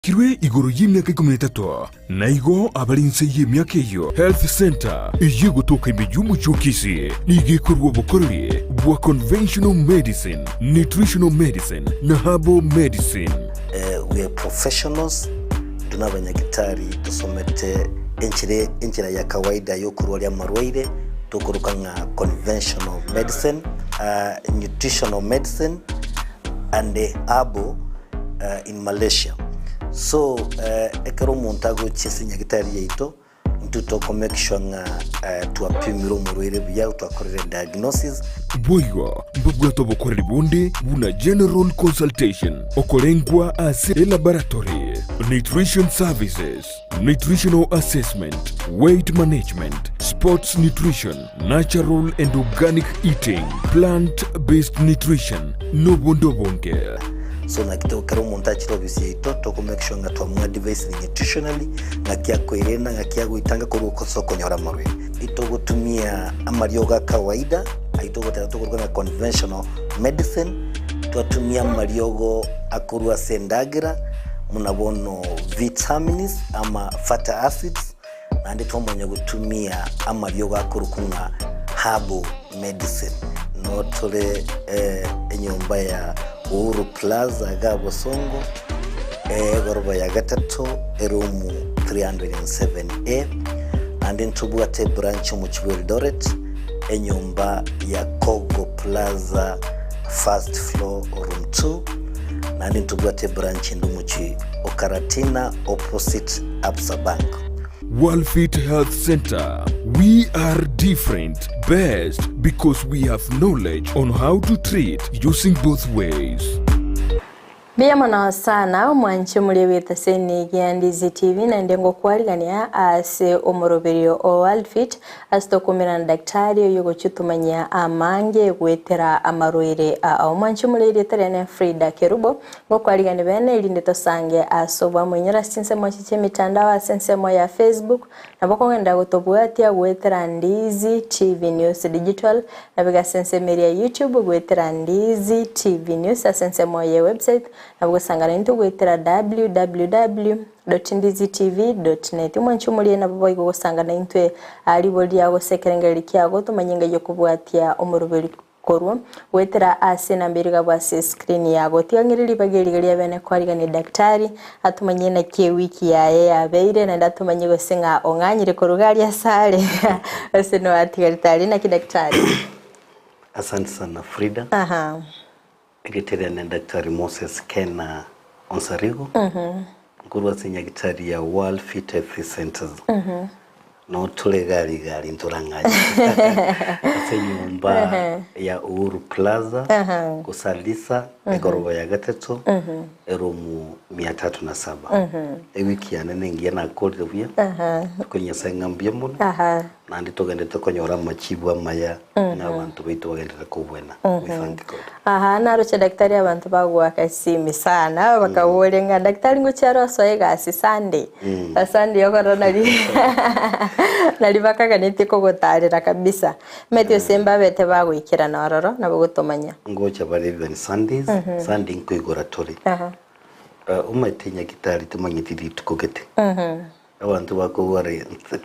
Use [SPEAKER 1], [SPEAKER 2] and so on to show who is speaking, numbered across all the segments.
[SPEAKER 1] Kirwe igoro y'emiaka ikomi na etato, na igo abare inse y'emiaka eyio. Health Centre eyio egotoka ime y'omochie o Kisii nigo ekorua obokoreri bwa conventional medicine, nutritional medicine na herbal medicine.
[SPEAKER 2] We are professionals, intwe nabanyagitari tosomete enchera enchera ya kawaida yokorwaria amarwaire tokoroka ng'a conventional medicine, nutritional medicine and herbal in Malaysia. So ekero omonto agochia ase nyagitari yaito, intwe toko make sure ng'a twapimire omorwaire buya, twakorire diagnosis.
[SPEAKER 1] Boigo mbabwate obokoreri bonde buna general consultation, okorengwa ase elaboratory, nutrition services, nutritional assessment, weight management, sports nutrition, natural and organic eating, plant based nutrition, nobonde obonge.
[SPEAKER 2] So naki to ekero omonto achire ofisi yaito toko make sure ng'a twamoadvisire nutritionally, ng'aki akoerenda, ng'aki agoitanga korwa ase okonyora amarwaire. Itogotumia amariogo a kawaida, ayio togoteba tokoruga ng'a conventional medicine, twatumia amariogo akorwa ase endagera buna bono vitamins ama fatty acids, Naende twamanya gotumia amariogo akorokwa ng'a herbal medicine. Noo tore enyomba ya Uhuru Plaza iga Bosongo, egoroba ya gatato, eroom 307A. Naende ntobwate ebranch omochie bwa Eldoret, enyomba ya Kogo Plaza first floor room 2. Naende ntobwate ebranch ende omochie o Karatina opposite Absa Bank.
[SPEAKER 1] Worldfit Health Centre, We are different, best because we have knowledge on how to treat using both ways.
[SPEAKER 3] Mbuya mono sana omwanche omoria bw'etaseni gia Ndizi TV naende ngokwarigania ase omoroberio o Worldfit ase tokomerana na daktari oyio ogochia otomanyia amange goetera amarwaire ao. Omwanche omoria erieta riane Frida Kerubo Ngokwarigani bene, erinde tosange ase obwamoinyoro ase chinsemo echi chi'emitandao ase ensemo ya Facebook, nabo okogenda gotobwatia goetera Ndizi TV News Digital, nabo ase ensemo eria ya YouTube goetera Ndizi TV News ase ensemo ye website, nabo gosangana intwe goetera www.ndizitv.net. Omwanchi omoria nabo boigo gosangana intwe aa ribori riago gose ekerengererio kiago tomanye ng'ai okobwatia omoroberi. Korwa goetera ase enamba eria igabwo ase escreen yago. Tiga ng'ire ribaga eriga ria bene kwarigania daktari atomanyie naki ewiki yaye yabeire naende atomanyie gose ng'a ong'anyire korwa iga aria ase are gose noatigarete aria. Naki daktari?
[SPEAKER 2] Asante sana Frida.
[SPEAKER 3] Aha.
[SPEAKER 2] Erieta riane Daktari Moses Kena Onsarigo, nkorwa ase nyagitari ya World Fit Health Centers. Noo tore gari gari ntorang'ache ase enyomba ya Uhuru Plaza Kusalisa egoroba ya gatato eroom mia tatu na saba. Ewiki yane nengiya nakorire buya, tokori Nyasaye ng'a mbuya mono. Naende togenderete konyora amachibu amaya ng'a abanto baito bagenderere kobwena. We thank God.
[SPEAKER 3] Aha naroche daktari abanto bagoaka esimi sana bakaboria ng'a daktari ngochia are osoe egasi Sunday Sunday okorora nari nari bakaganetie kogotarera kabisa omanyete gose mbabete bagoikerana ororo nabo gotomanya.
[SPEAKER 2] Ngocha bare even Sundays, Sunday nkoigora tore. Omanyete nyagitari timanyeti rituko gete. Abanto bakogora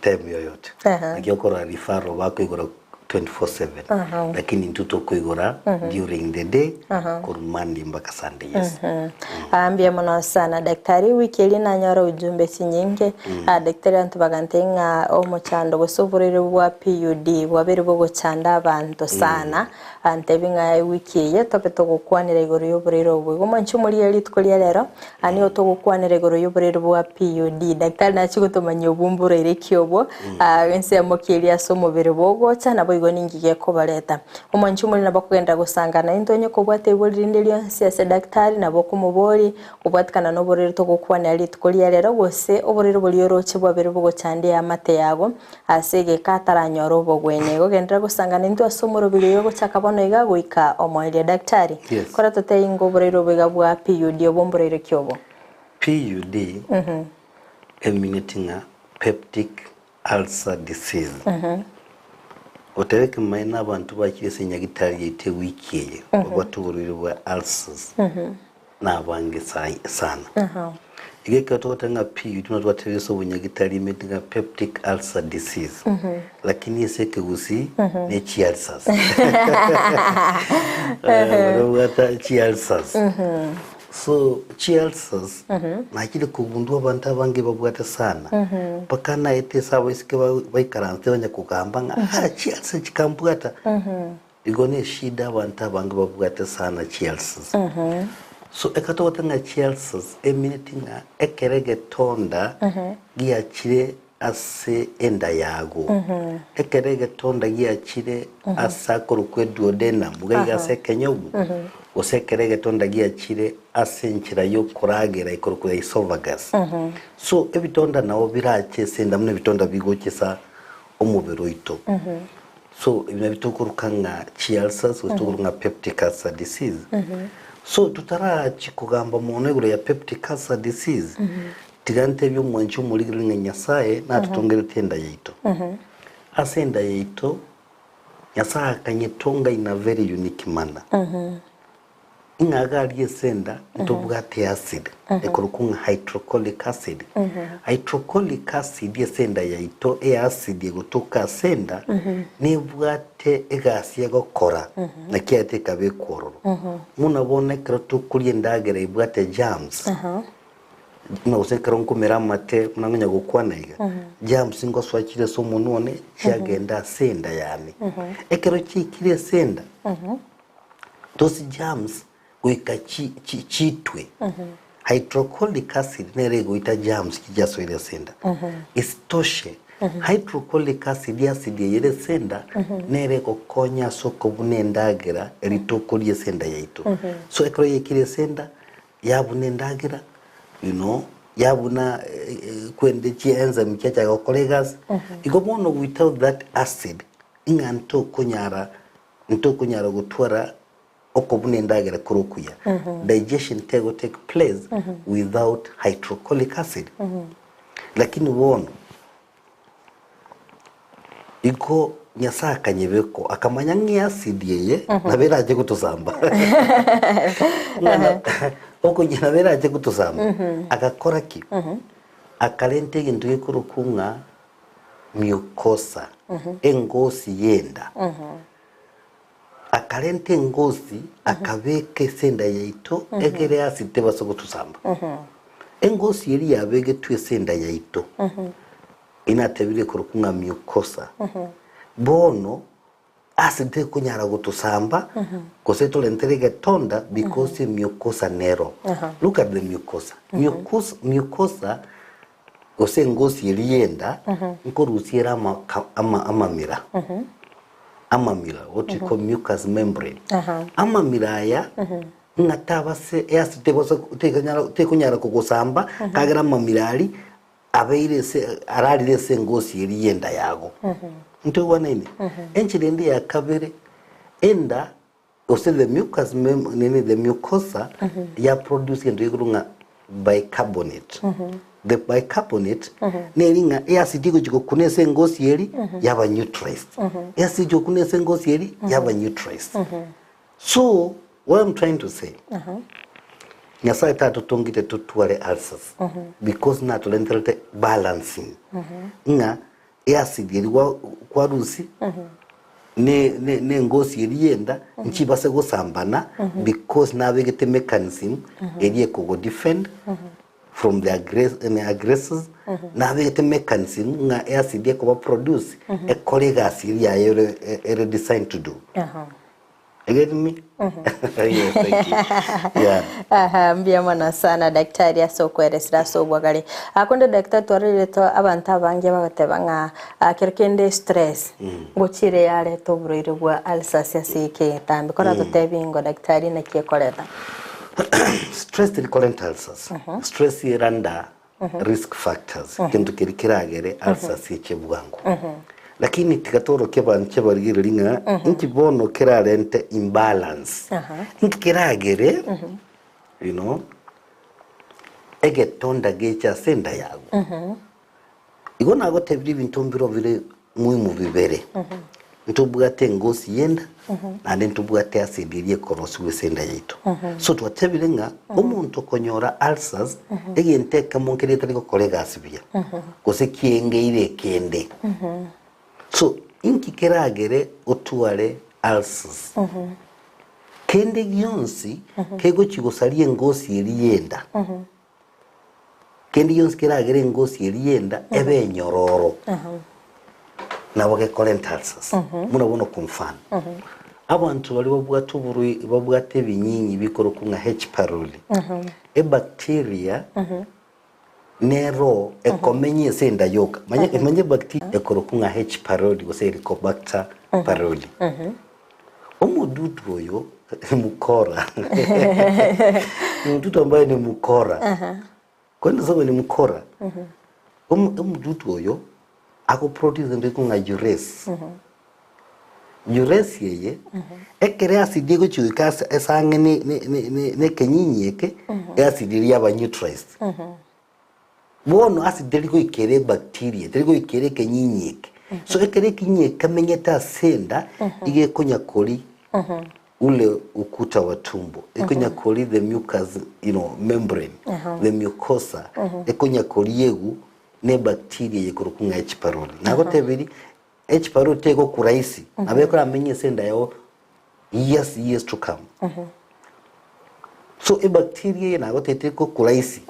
[SPEAKER 2] time yoyote. Naki okorora referral bakoigora 24/7 lakini intwe tokoigora during the day korwa Monday mpaka Sunday yes.
[SPEAKER 3] Aa mbuya mono sana daktari, wiki eria nanyora ujumbe chinyinge aa daktari abanto bagantebia ng'a omochando gose oborwaire bwa PUD bwabeire bogochanda abanto sana, Antebi ng'a ewiki eye tobe togokwanera igoro y'oborwaire obo. Igo mwanche omorigie rituko ria rero, aa nigo togokwanera igoro y'oborwaire bwa PUD. Daktari nachie gotomanyia obwo mborwaire ki obwo, aa ensemo ki eria ase omobere bogocha, naboigo ninki gekobareta. Omwanche omoria nabo akogenderera gosangana intwe onye kobwate ibori rinde rionsi ase daktari nabo okomoboria, kobwatikana noborwaire togokwanera rituko ria rero, gose oborwaire boria oroche bwabeire bogochandia eamate yago, Ase egeka ataranyora obogwenia. Igo genderera gosangana intwe ase omorobiri oyo gochaka bono iga goika omoerio. Daktari,
[SPEAKER 2] Yes.
[SPEAKER 3] kora totebie ng'a oboraire obo iga bwa PUD obo mboraire ki obo?
[SPEAKER 2] PUD emineti ng'a peptic ulcer disease. Goteba ekemanyererio na abanto bachire ase enyagitari yaito ewiki eye babwate oborwaire bwa ulcers nabange sana. Iga ekero togoteba ng'a PUD buna twatebire ase obonyagitari emeti ng'a peptic ulcer disease, lakini ase ekegusii ne chiulcers. Baria babwate chiulcers. So chiulcers nachire kogundua abanto abange babwate sana, mpaka naete ase abaiseke baikaransete banya kogamba ng'a ah chiulcer chikambwata. Igo neshida abanto abange babwate sana chiulcers. So ekero togoteba ng'a chiulcers emineti ng'a ekero egetonda giachire ase enda yago, ekero egetonda giachire ase akorokwa eduodenum iga iga ase ekenyobu, gose ekero egetonda giachire ase enchera yokoragera ekorokwa esophagus. So ebitonda nabo birache ase enda buna ebitonda bigocha ase omobere oito. So ebi nabio tokoroka ng'a chi ulcers gose tokoroka ng'a peptic ulcer disease. So totarachia kogamba mono igoro ya peptic ulcer disease, tiga ntebie omwanchi omorigereria ng'a Nyasaye natotongerete enda yaito. Ase enda yaito, Nyasaye akanyetonga in a very unique manner. Ng'a iga aria ase enda ntobwate acid ekorokwa ng'a hydrochloric acid. Hydrochloric acid ase enda yaito, eacid egotoka ase enda nebwate egasi egokora naki yaete ekabekwa ororo. Buna bono ekero tokoria endagera ebwate germs, buna gose ekero nkomera amate buna ngonya gokwana iga, germs ngosoa chire ase omonwa one chiagenda ase enda yane. Ekero chiaikire ase enda, Those germs goika chi chi chitwe. Hydrochloric acid nere egoita germs chiasoire ase enda. Isitoshe, hydrochloric acid acid eye ere ase enda nere egokonya ase okobuna endagera eri tokoria ase enda yaito. So ekero yaikire ase enda, yabuna endagera, you know, yabuna kwende chi enzyme chiachaka gokora egasi. Igo bono without that acid, ing'a ntokonyara Ntokonyara gotwara okobuna endagera kore okuya. Digestion tego take place without hydrochloric acid. Lakini bono igo Nyasae akanyebeka akamanya ng'a eacid eye nabo erache gotosamba. Ng'a na- okonya nabo erache gotosamba. Agakora ki? Akarenta egento gekorokwa ng'a mucosa, engosi y'enda. Akarenta engosi akabeka ase enda yaito egere ase tebasa gotosamba. Engosi eria yabegetwe ase enda yaito inatebire ekorokwa ng'a mucosa. Bono ase tekonyara gotosamba gose torentere egetonda because emucosa nero. Look at the mucosa. Mucosa, mucosa Gose engosi eria y'enda nkorusia ere amamira, amamira, what we call mucous membrane. Amamira aya ng'a tabase easi tebasa tekonyara tekonyara kogosamba kagera amamira aria abeire ase ararire ase engosi eria y'enda yago. Ntoigwanaine? Enchera ende ya kabere, enda Gose the mucous mem nini the mucosa ya produce gento gekorwa ng'a bicarbonate. The bicarbonate neri ng'a eacid egochi gokuna ase engosi eri yaba neutralized. Eacid egochi gokuna ase engosi eri yaba neutralized. So what I'm trying to say, Nyasaye tatotongete totware ulcers because natorenterete balancing ng'a Eacid eria gwa kwarusia ne ne nengosi eria yenda nchibase gosambana because nabegete mechanism eria ekogo defend from the aggress aggressors nabegete mechanism ng'a eacid ekoba produce ekore egasi eria yaye ere ere designed to do. You get me? Yes, thank you. Yeah.
[SPEAKER 3] Aha, mbuya mono sana daktari ase okweresera ase obwagare. Ah, konde daktari twarorire to abanto abange bagoteba ng'a ah, kero kende stress ngochire yareta oborwaire bwa ulcers ase eketambe. Kora totebi ingo daktari naki ekoreta?
[SPEAKER 2] Stress teri korenta ulcers. Stress eranda risk factors, kento keria keragere ulcers eche bwango. Lakini tiga torokie abanche barigereria ng'a inki bono kerarente imbalance, inki keragere you know, egetonda geche ase enda yago. Igo nagotebirie ebinto mbiro bire muhimu bibere. Ntobwate engosi y'enda, naende ntobwate acid eria ekorosiwa ase enda yaito. So twatebire ng'a omonto okonyora ulcers, egento ekemo nkere getari gokora egasi buya, gose kiengeire ekende. So inki keragere otware ulcers? Kende gionsi kegochia gosaria engosi eria y'enda, Kende gionsi keragere engosi eria y'enda ebe enyororo, nabo gekorenta ulcers. Buna bono kwa mfano, abanto baria babwate oborwai babwate ebinyinyi bikorokwa ng'a H pylori, ebacteria nero ekomenya ase enda yoka. Manya manya ebacteria ekorokwa ng'a H pylori gose Helicobacter pylori. Omodutu oyo ni mukora. Ni mdudu ambaye ni mukora. Kwani nasema ni mukora. Omudutu oyo agoproduce ende ng'a urease. Urease eye ekere acid egochia goika ase ase ang'e ne ne ne ne ekenyinyi eke, eacid eria yaba neutralized. Bono ase teri goikera ebacteria, teri goikera ekenyinyi eke. So ekero ekenyinyi eke kamenyete ase enda, iga ekonya kori ule ukuta wa tumbo, ekonya kori the mucus, you know, membrane, the mucosa, ekonya koriegu ne ebacteria eye ekorokwa ng'a H pylori. Nagotebirie, H pylori tegokwa rahisi, nabo ekoramenye ase enda yao years, years to come. So ebacteria eye nagotebia tegokwa rahisi.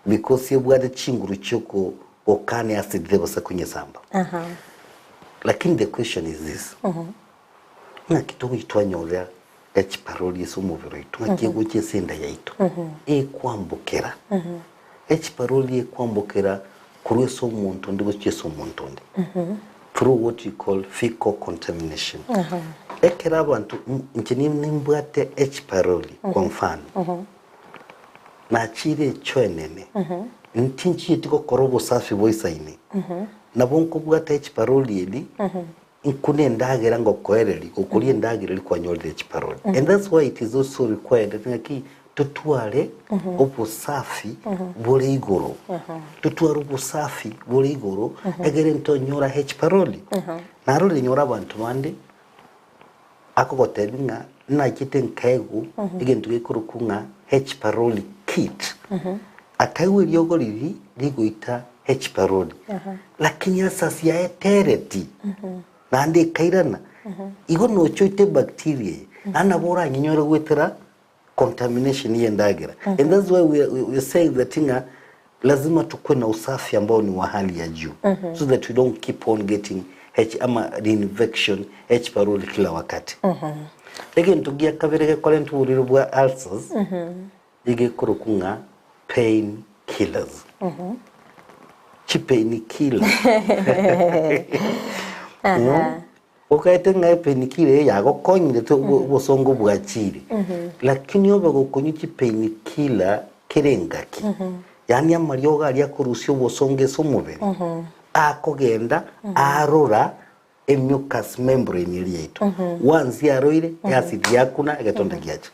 [SPEAKER 2] Because ebwate chinguru chioko gokana acid tebosa konyesamba. Lakini the question is this, ng'aki togochi twanyorera H pylori ase omobere oito, ng'aki egocha ase enda yaito ekwambokera? H pylori ekwambokera korwa ase omonto onde gochia ase omonto onde through what we call fecal contamination. Ekero abanto, inche nimbwate H pylori kwa mfano, Nachire echo enene, ntinchieti gokora obosafi boisaine, nabo nkobwata echiparoli eri, nkune endagera ngokoereria, gokoria endagera eria kwanyorire echiparoli. And that's why it is also required that ng'aki totware obosafi bore igoro, totware obosafi bore igoro, egere ntonyora echiparoli. Narorire nyora abanto bande. Akogotebia ng'a nachete nkaegwa egento gekorokwa ng'a H pylori kit. Akaegwa eriogo riria rigoita H pylori. Lakini asasi yaye tereti naende ekairana. Igo nocha oite ebacteria eye naende nabo oranyenyore goetera contamination y'endagera. And that's why we are, we are saying that ng'a lazima tukue na usafi ambao ni wa hali ya juu so that we don't keep on getting H ama reinfection H pylori kila wakati. Egento gia kabere gekorenta oborwaire bwa ulcers egekorokwa ng'a pain killers. Chi pain killer. Okaete ng'a epainkiller eye yagokonyire to obosongo bwachire, lakini obe gokonywa chipainkiller kera engaki, yaani amariogo aria akorusia obosongo ase omobere, akogenda arora emucous membrane eria yaito. Once yaroire, eacid yakuna, egetonda giacha.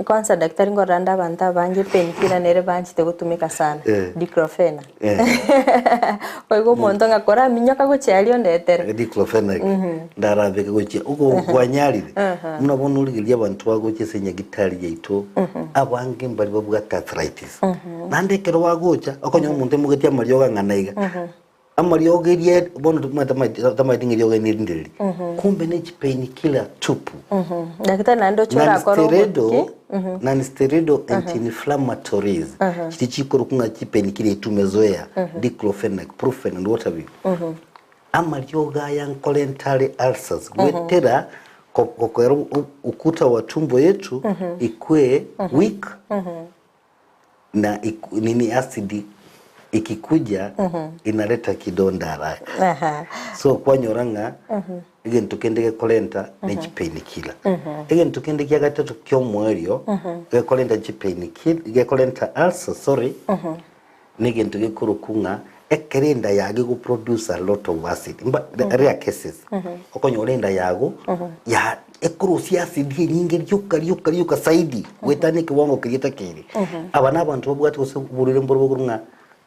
[SPEAKER 3] Kwanza daktari nkorora nde abanto abange painkiller nere banchete gotumeka sana, diclofenac. Oigwe omonto ng'a koraminyoka gochia aria ondetere.
[SPEAKER 2] Diclofenac ndarabeke gochia oko kwanyarire buna bono origereria abanto bagocha ase enyagitari yaito abange mbari babwate arthritis naende ekero bagocha okonyora omonto aimogetie amariogo ang'ana iga amariogo eria bono tomanyete tamaeti ng'a eriogo eri nerinde riri kumbe ne chipain killer tupu
[SPEAKER 3] Daktari naende oche orakore obotuki.
[SPEAKER 2] Non-steroidal anti-inflammatories chiria chikorokwa ng'a chipenicillin tumezoea, diclofenac, brufen and what have you. Amariogo aya nkorenta are ulcers goetera gokera ukuta wa tumbo yetu ikwe weak na nini acid ikikuja inaleta kidonda haraka. So kwanyora ng'a egento kende gekorenta ne chipainkiller. Egento kende kia gatato kia omoerio gekorenta chipainkiller gekorenta ulcer sorry ne egento gekorokwa ng'a ekero enda yago egoproduce a lot of acid mba rare cases okonyora enda yago ya ekorosia acid enyinge rioka rioka rioka zaidi goetania ekewango keria etakeire. Aba na abanto babwate gose oborwaire mboro bokorwa ng'a.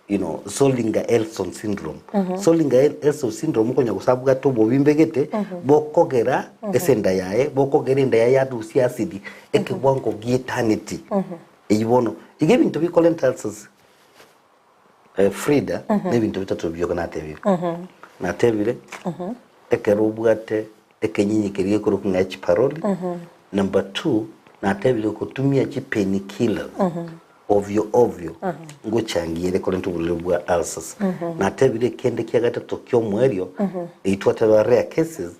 [SPEAKER 2] you know, Zollinger Ellison syndrome. Zollinger Ellison syndrome okonya gose abwate obobimbe gete bokogera ase enda yaye, bokogera enda yaye yarusia acid ekewango gia eternity. Eywo bono, iga ebinto bikorenta ulcers Frida, na ebinto bitato bioka natebire. Natebire, ekero obwate ekenyinyi keria gekorokwa ng'a H pylori, number two, natebire gotumia chi pain killers ovyo ovyo ngochangia ere korenta oborwaire bwa ulcers. Natebire ekende kia gatato kia omoerio, eyio twateba rare cases,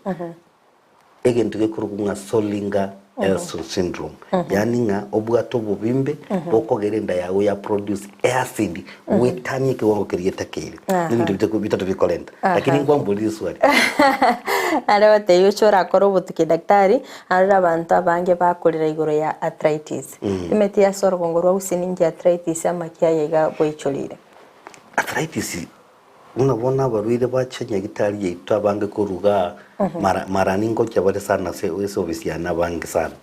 [SPEAKER 2] egento gekorokwa ng'a Zollinger Ellison syndrome, yaani ng'a obwate obobimbe bokogera enda yago ya produce acid goetania ekewango keria getakeire. Nebinto bitato bitato bikorenta. Lakini nkwamboria riswali.
[SPEAKER 3] Are gotebia oche orakore obotuki daktari, arore abanto abange bakorera igoro ya arthritis. Emeti ase orogongo rwa gusii ninki arthritis amakia aye iga boichoreire?
[SPEAKER 2] Arthritis Buna bono abarwaire bache nyagitari yaito abange korwa igaa, mara mara ningochia bare sana ase ase ofisi yane abange sana.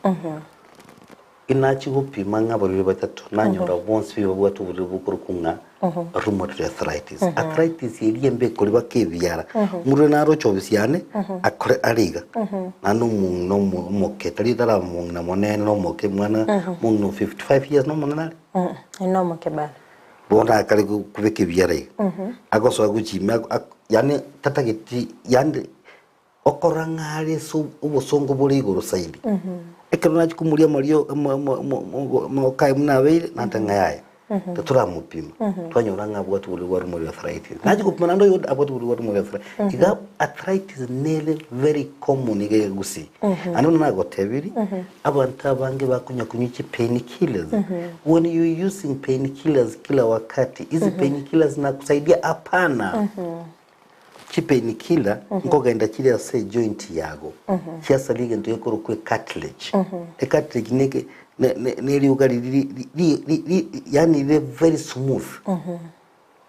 [SPEAKER 2] Inachia gopima ng'a abarwaire batato, nanyora bonsi pi babwate oborwaire bokorokwa ng'a rheumatoid arthritis. Arthritis eria embe ekori baka ebiara. Omorwaire naroche ofisi yane, akore are iga, naende omong'ina omo omoke, tari tara omong'ina monene na omoke, mwana omong'ina o 55 years nomonene are?
[SPEAKER 3] Ere nomoke bado.
[SPEAKER 2] Bono akare kobeka ebiara iga, agosoa gochia ime yaani tatageti yaani okorora ng'a are ase obosongo bore igoro zaidi. Ekero nachia komoria amario amagoko aye buna abeire, nanteba ng'a yaya, tatoramopima, twanyora ng'a abwate oborwaire bwa rheumatoid arthritis. Nachia gopima naende oyo abwate oborwaire bwa rheumatoid arthritis. Iga arthritis nere very common iga egusii. Naende buna nagotebirie, Abanto abange bakonya konywa chi pain killers when you using pain killers kila wakati hizi pain killers zinakusaidia hapana chi pain killer nkogenda chire ase ejoint yago chiasaria egento gekorokwa ecartilage ecartilage neke ne- ne- nerioga riri ri- ri- ri- yaani rire very smooth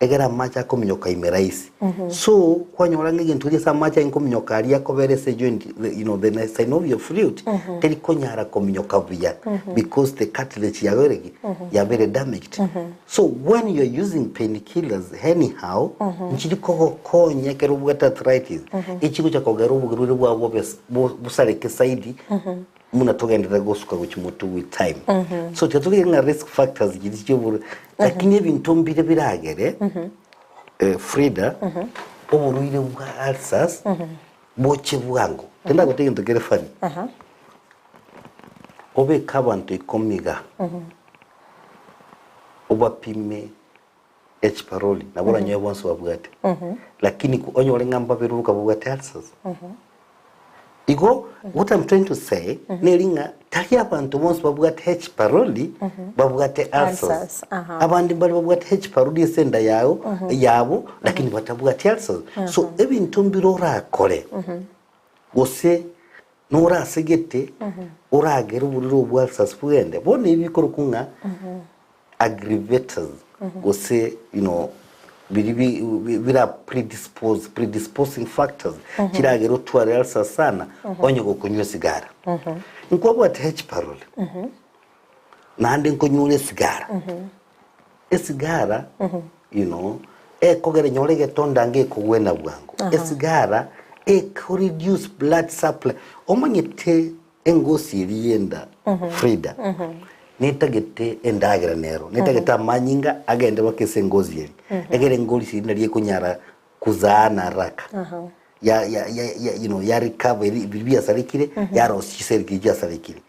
[SPEAKER 2] Egere amache akominyoka ime rahisi. So, kwanyora ng'a egento keria ase amache aye nkominyoka aria akobera ase joint, the, you know, the synovial fluid, teri konyara kominyoka buya because the cartilage yago ere ki? Yabere damaged. So, when you are using painkillers anyhow, nchiri kogokonya ekero obwate arthritis, echigocha kogera oborwaire bwao bobe bosareke zaidi Buna togenderere gosuka gochia motwe with time. So tiga torigererie ng'a risk factors chiria chi'oborwaire, lakini ebinto mbire biragere Frida, oborwaire bwa ulcers boche bwango. Tindagotebia egento kere funny, obeke abanto ikomi iga, obapime H pylori, nabo oranyoe bonsi babwate, lakini onyore ng'a mbabere boka babwate ulcers. Igo what I'm trying to say neri ng'a tari abanto bonsi babwate H pylori babwate ulcers.
[SPEAKER 3] Ulcers, aha.
[SPEAKER 2] Abande mbare babwate H pylori ase enda yao yabo lakini batabwati ulcers. So ebinto mbire orakore gose norasegete oragere oborwaire obwo bwa ulcers bogende, bono ebi bikorokwa ng'a aggravators gose you know biria bi bi bira predispose predisposing factors chiragere otware ulcers sana onye gokonywa esigara. Nkwabwate H pylori naende nkonywa ore esigara, esigara you know ekogera nyora egetonda ngekogwena bwango, esigara eko reduce blood supply omanyete Engosi eria y'enda, Frida, netagete endagera nero, netagete amanyinga agende baka ase engosi eria, egere engosi eria naria ekonyara kuzaana haraka, ya ya ya ya you know, ya recover eri biria biasarekire, yarosia chiseri chiria chiasarekire.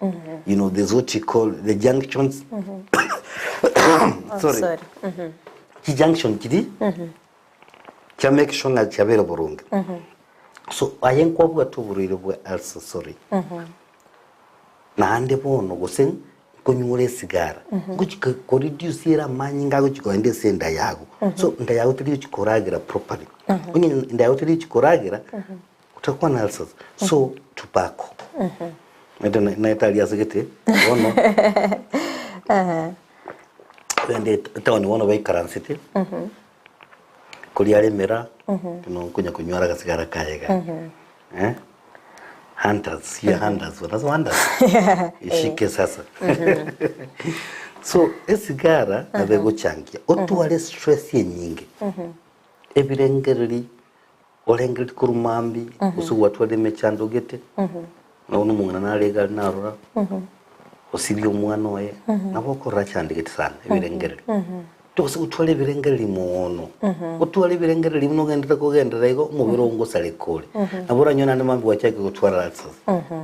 [SPEAKER 2] You know, there's what you call the junctions,
[SPEAKER 3] Oh,
[SPEAKER 2] sorry,
[SPEAKER 3] sorry.
[SPEAKER 2] chijunction chiria, chia make sure ng'a chiabeire boronge. So aye nkwabwate oborwaire bwa ulcer sorry. Naende bono gose nkonywa ore esigara, ngochi ko ko reduce ere amanyinga agochi kogenda ase enda yago. So enda yago teri gochi koragera properly. Onye enda yago teri gochi koragera, utakuwa na ulcers. So tobacco. Naende naete aria ase gete, bono rende etown bono baikaransete. Koria aremera, buna okonya konywara agasigara kaye iga. Eh? Hunters, sio hunters, wanasema hunters? Ishike sasa. So esigara nabo egochangia otware stress enyinge, ebirengereri orengereri korwa mambia gose gwatwarire emechando gete, na bono omong'ina nare iga aria narora, osirie omwana oye, nabo okorora achandegete sana ebirengereri. Togose gotwara ebirengereri moono, otware ebirengereri buna ogenderete kogenderera igo, omobere oo ngosareka ore. Nabo oranyore naende mambia gwachakire gotwara ulcers.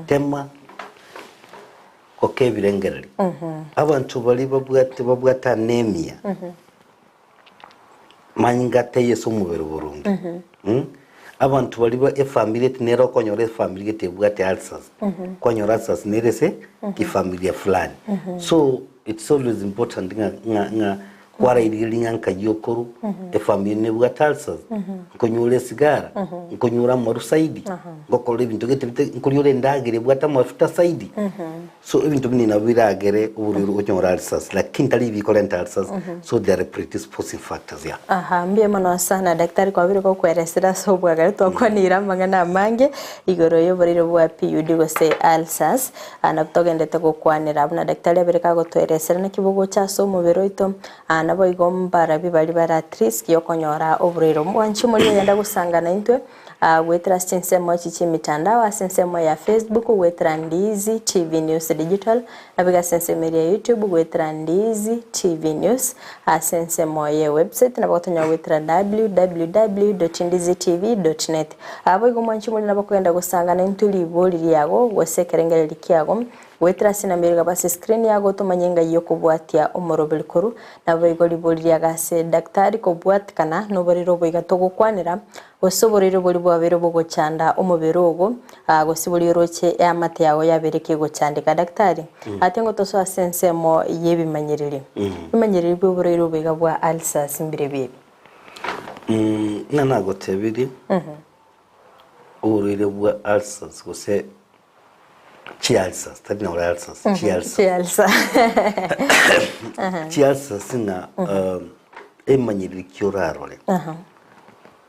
[SPEAKER 2] Tema goka ebirengereri. Abanto baria babwate babwate anemia, manyinga taiyo ase omobere boronge. Abanto baria ba efamiri eti nere okonyora efamiri gete ebwate ulcers, kwanyora ulcers nere ase kifamilia fulani. So it's always important ng'a ng'a ng'a kwarairigereria ng'a nkai okorwa, efamiri nebwate ulcers, nkonyora esigara, nkonyora amaru zaidi, ngokora ebinto gete bite nkoriora endagera ebwate amafuta zaidi. So ebinto buna ebi nabo biragere oborwaire onyore ulcers, lakini tari ebikorenta ulcers, so they are predisposing factors yeah.
[SPEAKER 3] Aha, mbuya mono sana daktari kwabire gokweresera ase obwagare twakwanire amang'ana amange igoro y'oborwaire bwa PUD gose ulcers. Aa nabo togendete gokwanera buna daktari abere kagotweresera naki bogocha ase omobere oito. Aa naboigo mbarabi baria bare at risk yokonyora oborwaire obo. Mwanche moria oyenda gosangana intwe Goetera ase chinsemo echi chi'emitandao, ase ensemo ya Facebook goetera Ndiizi TV News Digital, naboigo ase ensemo eria ya YouTube goetera Ndiizi TV News, ase ensemo ye website nabo gotonyora goetera www.ndizitv.net. Boigo mwanche more nabo kogenda gosangana intwe ribori riago gose ekerengererio kiago goetera ase enamba ere igaba ase escreen yago tomanye engai yokobwatia omoroberi korwa naboigo ribori riago ase daktari kobwatikana noborere oboiga togokwanera Gose oborwaire boria bwabeire bogochanda omobere ogo, gose boria oroche eamate yao yabeire kegochandeka. Daktari, ate ngotosoa ase ensemo y'ebimanyereri. Ebimanyereri bi'oborwaire obo iga bwa ulcers mbirebi ebi?
[SPEAKER 2] Ng'a nagotebirie, oborwaire bwa ulcers gose chi ulcers, tari nore ulcers, chi ulcers.
[SPEAKER 3] Chi ulcer.
[SPEAKER 2] Chi ulcers ng'a emanyereri ki orarore.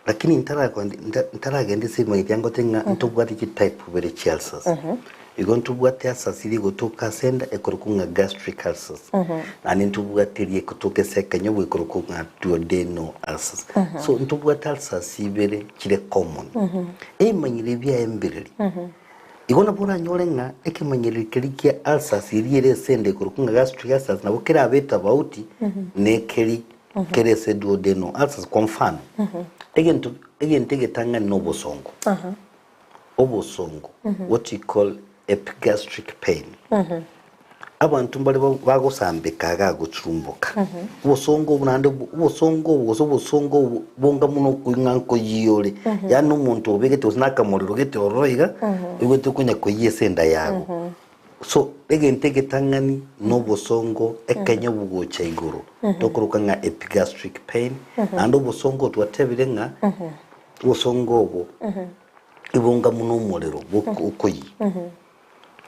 [SPEAKER 2] Lakini ntarakondi nta ntaragenda ase ebimanyeti angote ng'a ntobwate chitype ibere chia ulcers. Igo ntobwate ulcers eria egotoka ase enda ekorokwa ng'a gastric ulcers, naende ntobwate eria egotoka ase ekenyogo ekorokwa ng'a duodenal ulcers. So ntobwate ulcers ibere chire common. Ebimanyereri biaye mbiriri, igo nabo oranyore ng'a ekemanyereri keria kia ulcers eria ere ase enda ekorokwa ng'a gastric ulcers nabo kerabe etofauti na ekeri Kere ase duodeno ulcers kwa mfano, egento egento egetang'ani na obosongo. Obosongo, what we call epigastric pain. Abanto mbare ba- bagosambeka iga gochurumboka. Obosongo obo naende obo- obosongo obo gose obosongo obo bonga buna okoing'a nkoyia ore, yaani omonto obegete gose na akamorero gete ororo iga, oigwete okonya koyia ase enda yago. So egento egetang'ani nobosongo ekenye obogocha igoro tokoroka ng'a epigastric pain naende obosongo twatebire ng'a obosongo obo ibonga buna omorero boko okoyia.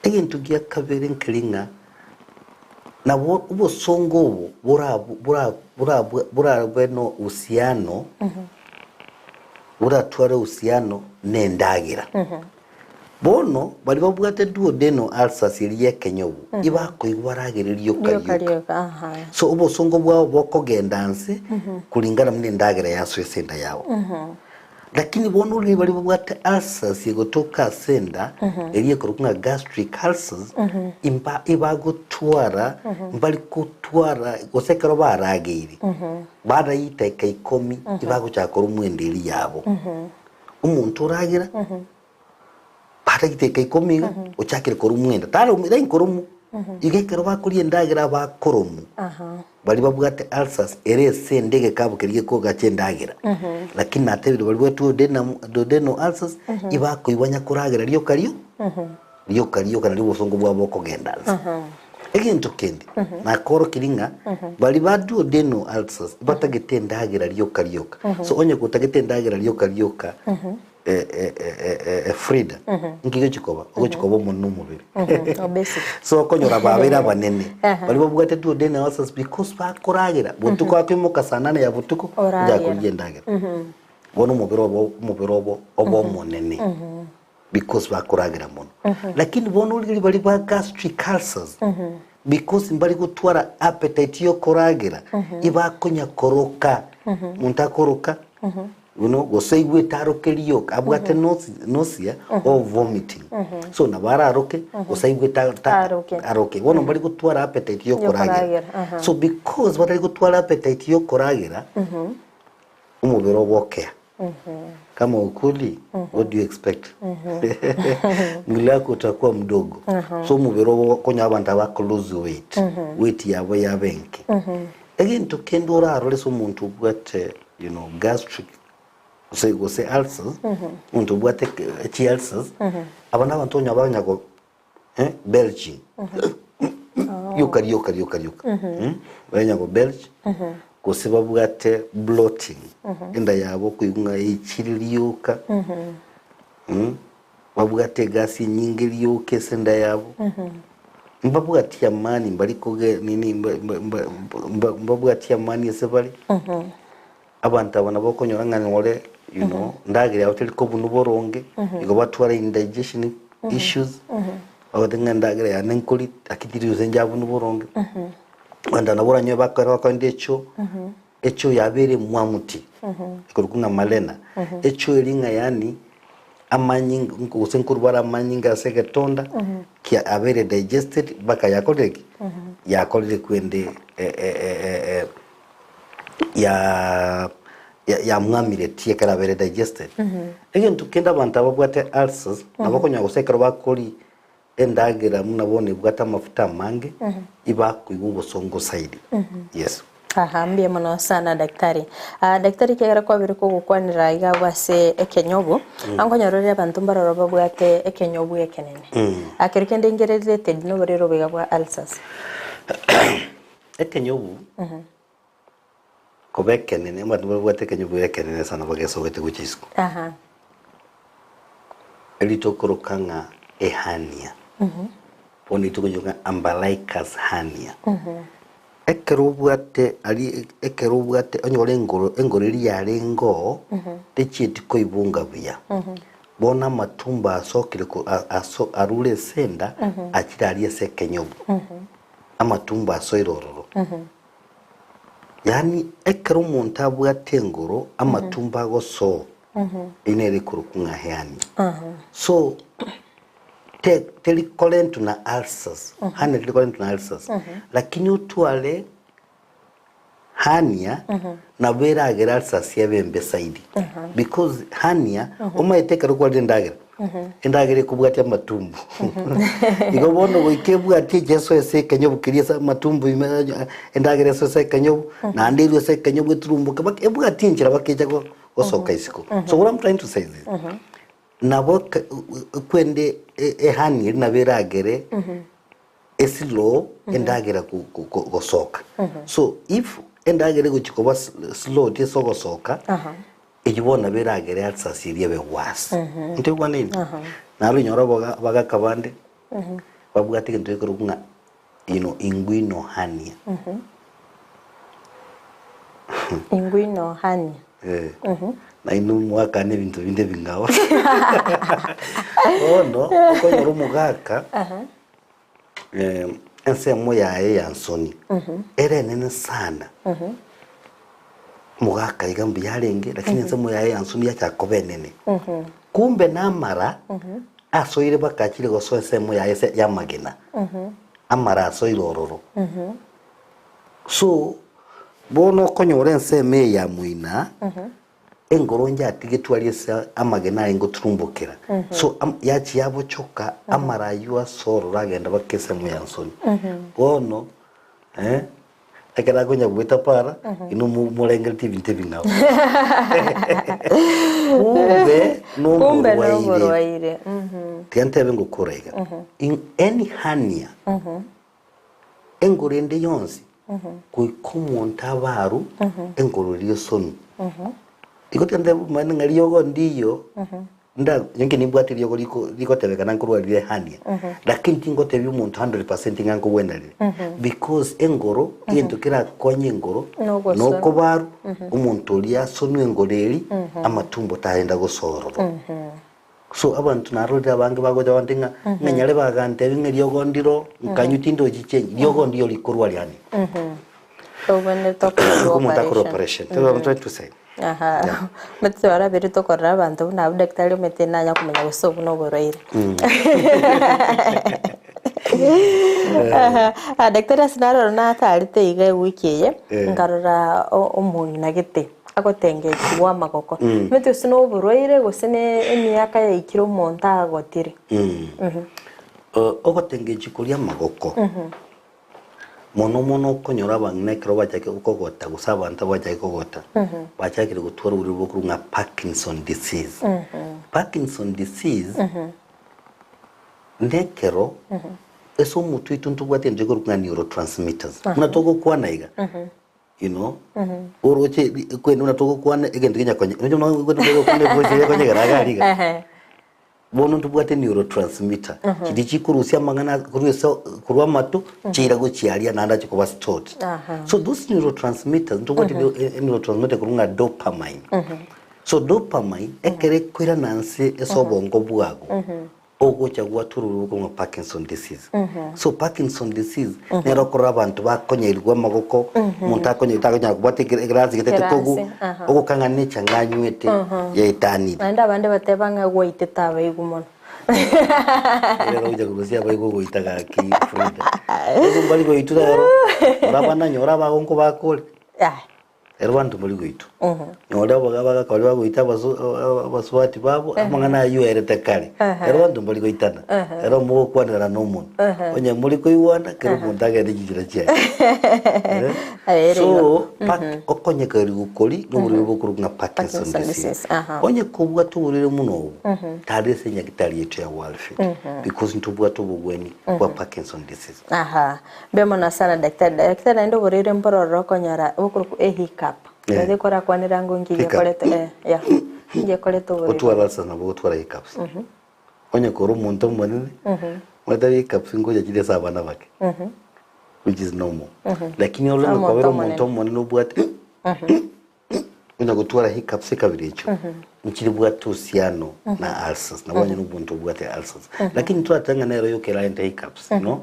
[SPEAKER 2] Egento gia kabere nkeri ng'a nabo obosongo obo bora bora bora borabe na uhusiano boratware uhusiano na endagera. Bono baria babwate duodeno ulcers eria y'ekenyobu ibakoigwa baragere rioka
[SPEAKER 3] Rioka
[SPEAKER 2] rioka.
[SPEAKER 3] rioka, aha.
[SPEAKER 2] So obosongo bwabo bokogenda nse kulingana buna endagera yasoa ase enda yabo. Lakini bono riria baria babwate ulcers egotoka ase enda eria ekorokwa ng'a gastric ulcers imba ibagotwara mbari kotwara gose ekero barageire baraita eka ikomi ibagochaka korumwa enda eria yabo. Omonto oragera Batagete ikomi iga, ochakire korumwa enda. Tarumi, tari nkorumwa. Iga ekero bakoria endagera bakoromwa, baria babwate ulcers ere ase enda egekabu keria gekogacha endagera. Lakini natebire baria babwate duodenum, duodenal ulcers, ibakoigwa onye koragera rioka rio, rioka rioka nario obosongo bwabo bokogenda nse. Egento kende, nakorokirie ng'a baria ba duodenal ulcers batagete endagera rioka rioka. So onye gotagete endagera rioka rioka, Frida, nki gochi koba? Ogochi koba omonene omobere.
[SPEAKER 3] Obesity.
[SPEAKER 2] So okonyora babeire abanene. Baria babwate duodenal ulcers because bakoragera botuko akoimoka saa nane ya botuko
[SPEAKER 3] Oragera.
[SPEAKER 2] ocha korigia endagera. Bono omobere obo omobere obo oba omonene because bakoragera mono. Lakini bono origereria baria ba gastric ulcers. Because mbari gotwara appetite yokoragera, ibakonya koroka, monto akoroka, you know, gose aigwete aroke rioka, abwate nausea or vomiting. So nabo araroke, gose aigwete
[SPEAKER 3] Aroke.
[SPEAKER 2] aroke. Bono mbari gotwara appetite yokoragera.
[SPEAKER 3] Yokoragera, aha.
[SPEAKER 2] So because batari gotwara appetite yokoragera, omobere ogokea. Kama hukuli, what do you expect? Mwili wako utakuwa mdogo. So omobere ogokonya abanto aba lose weight. Weight yabo yabe enke. Egento kende orarore ase omonto obwate you know, gastric gose gose ulcers, omonto obwate chi ulcers, aba na abanto onye banya go eh, belching. Rioka rioka rioka rioka. Banya go belch gose babwate bloating. Enda yabo okoigwa ng'a eichire rioka. Babwate egasi enyinge rioka ase enda yabo. Mbabwati amani mbari koge nini mbabwati amani ase bare. Abanto aba nabo okonyora ng'a nore you know, ndagera yabo teri kobunwa boronge, igo batwara indigestion issues, bagote ng'a endagera yane nkori lakini teri gose njabunwa boronge. Abanto nabo oranyore bakore bakoenda echoo, echoo yabeire emwamuti, ekorokwa ng'a malena, echoo eria ng'a yaani amanyinga gose nkorwa bare amanyinga ase egetonda, kia abeire digested mpaka yakorire ki? Yakorire kwende ya yamwamiretie ekero abeire digested. Egento kende abanto ababwate ulcers, nabo okonyora gose ekero bakoria endagera buna bono ebwate amafuta amange, ibakoigwa obosongo zaidi. Yes.
[SPEAKER 3] Aha, mbuya mono sana daktari. Ah, daktari ekiagera kwabire kogokwanera iga abwo ase ekenyobu, ankonyora ore abanto mbaroro babwate ekenyobu ekenene. Ah, kero kende nkere related na oborwaire obo iga bwa ulcers.
[SPEAKER 2] Ekenyobu koba ekenene, abanto babwate ekenyobu ekenene sana bagesogete gochia isiko.
[SPEAKER 3] Aha.
[SPEAKER 2] Eri tokoroka ng'a ehernia. Bono intwe tokoyoroka ng'a umbilicus hernia. Ekero obwate aria ekero obwate onyore engoro engoro eria yarenge oo, techieti koibunga buya. Bono amatumbo asokire ko a- aso arure ase enda, achire aria ase ekenyobu. Amatumbo asoire ororo. Yaani ekero omonto abwate engoro, amatumbo agosoo, eyio nere ekorokwa ng'a hernia. So, te teri korentwa na ulcers, hernia teri korentwa na ulcers, lakini otware hernia nabo eragere ulcers ebe embe zaidi. Because hernia, omanyete ekero kwarire endagera, endagera ekobwatia amatumbo. Igo bono goika ebwatie echeso ase ekenyobu keria ase amatumbo ime endagera ase ase ekenyobu, naende erwe ase ekenyobu eturumboke mpaka ebwatie enchera mpaka eche gosoka isiko. So what I'm trying to say is this, nabo kwende ehernia eria nabo eragere eslow endagera gosoka. So if endagera egochia koba slow ase ogosoka, eyio bono nabo eragere ulcers eria ebe worse. Ntoigwanani? Naro onyore abagaka bande babwate egento gekorokwa ng'a you know, inguinal hernia.
[SPEAKER 3] Inguinal hernia.
[SPEAKER 2] Eh. Nainwe mwakana ebinto binde ebing'ao. Bono okonyora omogaka eh, ensemo yaye ya nsoni ere enene sana. Omogaka iga mbuya arenge lakini ensemo yaye ya nsoni yachaka koba enene. Kumbe namara asoire mpaka achire gosoa ensemo yaye ase y'amagena. Amara asoire ororo. So, bono okonyora ensemo eye ya moina, engoro njatigetwe aria ase amagena aye ngoturumbokera. So, am- yachia yabochoka, amara aywo ase ororo agenda mpaka ensemo ya nsoni. Bono, eh, ekero akonya goeta para, inwe mo- morengeretie ebinto ebing'ao. Kumbe
[SPEAKER 3] Kumbe
[SPEAKER 2] nomorwaire.
[SPEAKER 3] nomorwaire.
[SPEAKER 2] Tiga ntebe ngokora iga. In any hernia, Engoro ende yonsi, goika omonto abe arwe engoro eria esonu. Igo tiga ntebe omanyete ng'a riogo ndiyo, nda inche nimbwate riogo riko rigotebekana nkorwa rire hernia, lakini tingotebia omonto 100% ng'a nkogwena rire, because engoro, egento kerakonye engoro,
[SPEAKER 3] Nogosonwa.
[SPEAKER 2] nokobarwa, omonto oria asonwe engoro eria, amatumbo tarenda gosoa ororo. So abanto narorire abange bagocha bande ng'a ng'a nyare bagantebi ng'a eriogo ndiro nkanywa tindochi change, riogo ndiyo rikorwa riane.
[SPEAKER 3] Tobwenerete okorerwa
[SPEAKER 2] Omonto akore
[SPEAKER 3] operation.
[SPEAKER 2] operation. That's what I'm trying to say.
[SPEAKER 3] Aha.
[SPEAKER 2] Yeah.
[SPEAKER 3] Omanyete orabere tokorora abanto buna abwo daktari omanyete nanya komanya gose obwo na oborwaire. Aha. Ah, daktari ase narora natarete iga ewiki eye,
[SPEAKER 2] Eh.
[SPEAKER 3] nkarora o- omong'ina gete agotengechigwa amagoko. Omanyete gose na oborwaire gose na emiaka yaikire omonto agotire.
[SPEAKER 2] Ogotengechia koria amagoko. Mono mono okonyora abang'ina ekero bachakire kogota gose abanto bachakire kogota, bachakire gotwara oborwaire bokorwa ng'a Parkinson disease. Parkinson disease nekero ase omotwe oito ntobwate egento gekorokwa ng'a neurotransmitters. Buna togokwana iga, you know, oroche kwende buna togokwana egento kenyakonye oche buna togokwana evoice ekonyegera iga aria iga. Bono ntobwate neurotransmitter chiria chikorusia amang'ana korwa ase korwa amato chiira gochia aria naende ache koba stored. So those neurotransmitters ntobwate neurotransmitter ekorwa ng'a dopamine. So dopamine ekero ekoirana nse ase obongo bwago ogocha gwatura orwo rokorwa ng'a Parkinson disease. So Parkinson disease nero okorora abanto bakonyerigwa amagoko, omonto akonyerigwa takonyara kobwata egerasi gete
[SPEAKER 3] Egerasi,
[SPEAKER 2] tekogu
[SPEAKER 3] aha.
[SPEAKER 2] ogokang'ana ne echang'a anywete yaetanire.
[SPEAKER 3] Naende abande bateba ng'a gwaitete abaigwa mono.
[SPEAKER 2] Ere rogocha korusia abaigwa ogoita gaki Frida. Abaigwa mbari goitwa rero, ora abana nyora abagonko bakore.
[SPEAKER 3] Yaya.
[SPEAKER 2] Ero banto mbari goitwa. Nyore abaga abagaka baria bagoita abasu abasubati babo, amang'ana ayio aerete kare. Ero banto mbari goitana. Ero mogokwanerana na omonwe. Onye mori koigwana, kera omonto agende chinchera chiaye.
[SPEAKER 3] Ere
[SPEAKER 2] So,
[SPEAKER 3] igo.
[SPEAKER 2] pa- okonyeka rigukori na oborwaire bokorokwa ng'a Parkinson
[SPEAKER 3] Parkinson
[SPEAKER 2] disease.
[SPEAKER 3] disease, aha.
[SPEAKER 2] Onye kobwate oborwaire buna obo, tari ase enyagitari yaito ya Walfit, because ntobwate obogweni bwa Parkinson disease.
[SPEAKER 3] Aha. Mbuya mono sana daktari. Daktari naende oborwaire mbororo okonyora bokorokwa ehiccup.
[SPEAKER 2] Eh.
[SPEAKER 3] Naende korakwanera ango nki
[SPEAKER 2] Hiccup.
[SPEAKER 3] gekorete eh yeah. Nki gekorete oborwaire.
[SPEAKER 2] Gotwara ulcers nabo gotwara hiccups. Onye kore omonto omonene, omanyete hiccups ngocha chire ase abana abake, which is normal. Lakini orore ng'a
[SPEAKER 3] Omonto
[SPEAKER 2] kwabera
[SPEAKER 3] omonene.
[SPEAKER 2] omonto omonene obwate Onya gotwara hiccups ekabere echio, nchiribwate uhusiano na ulcers, nabo onye nobonto obwate ulcers. Lakini torateba ng'a nero yoka erarente hiccups, no.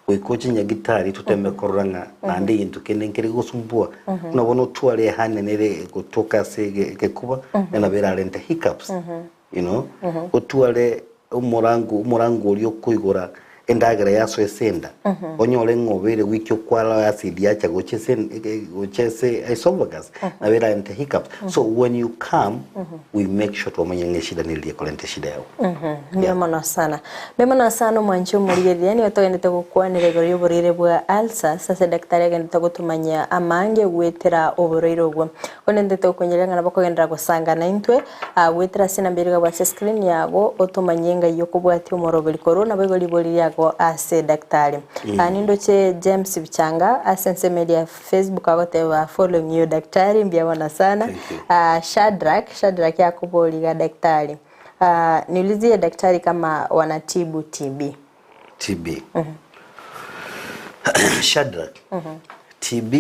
[SPEAKER 2] Goika oche nyagitari toteme korora ng'a naende egento kende nkere gegosumbua, buna bono otware ehernia nere egotoka ase egekuba, nabo erarente hiccups. You know, otware omorango omorango oria okoigora endagera yasoa ase enda, onyore ng'a obeire goikia okwara acid yacha gocha ase en- e- e- gocha ase esophagus, nabo erarente hiccups. So when you come, we make sure twamanya ng'a eshida neri ekorenta eshida yago.
[SPEAKER 3] Mbuya mono sana. Mbuya mono sana omwanchi omorigereria, nigo togendete gokwanera igoro y'oborwaire bwa ulcers ase daktari agendete gotomanyia amange goetera oborwaire obwo. Korende ntete gokonyeria ng'a nabo okogenderera gosanga naintwe, Goetera ase enamba eria igabwe ase screen yago, otomanyie engai y'okobwatia omoroberi korwa naboigo ribori riago ase daktari. Nindoche James Bichanga ase ensemo eria ya Facebook agoteba following you daktari mbuya mono sana.
[SPEAKER 2] Thank you.
[SPEAKER 3] Shadrack, Shadrack akoboria iga daktari, niulizie daktari kama wanatibu TB.
[SPEAKER 2] TB. Shadrack, TB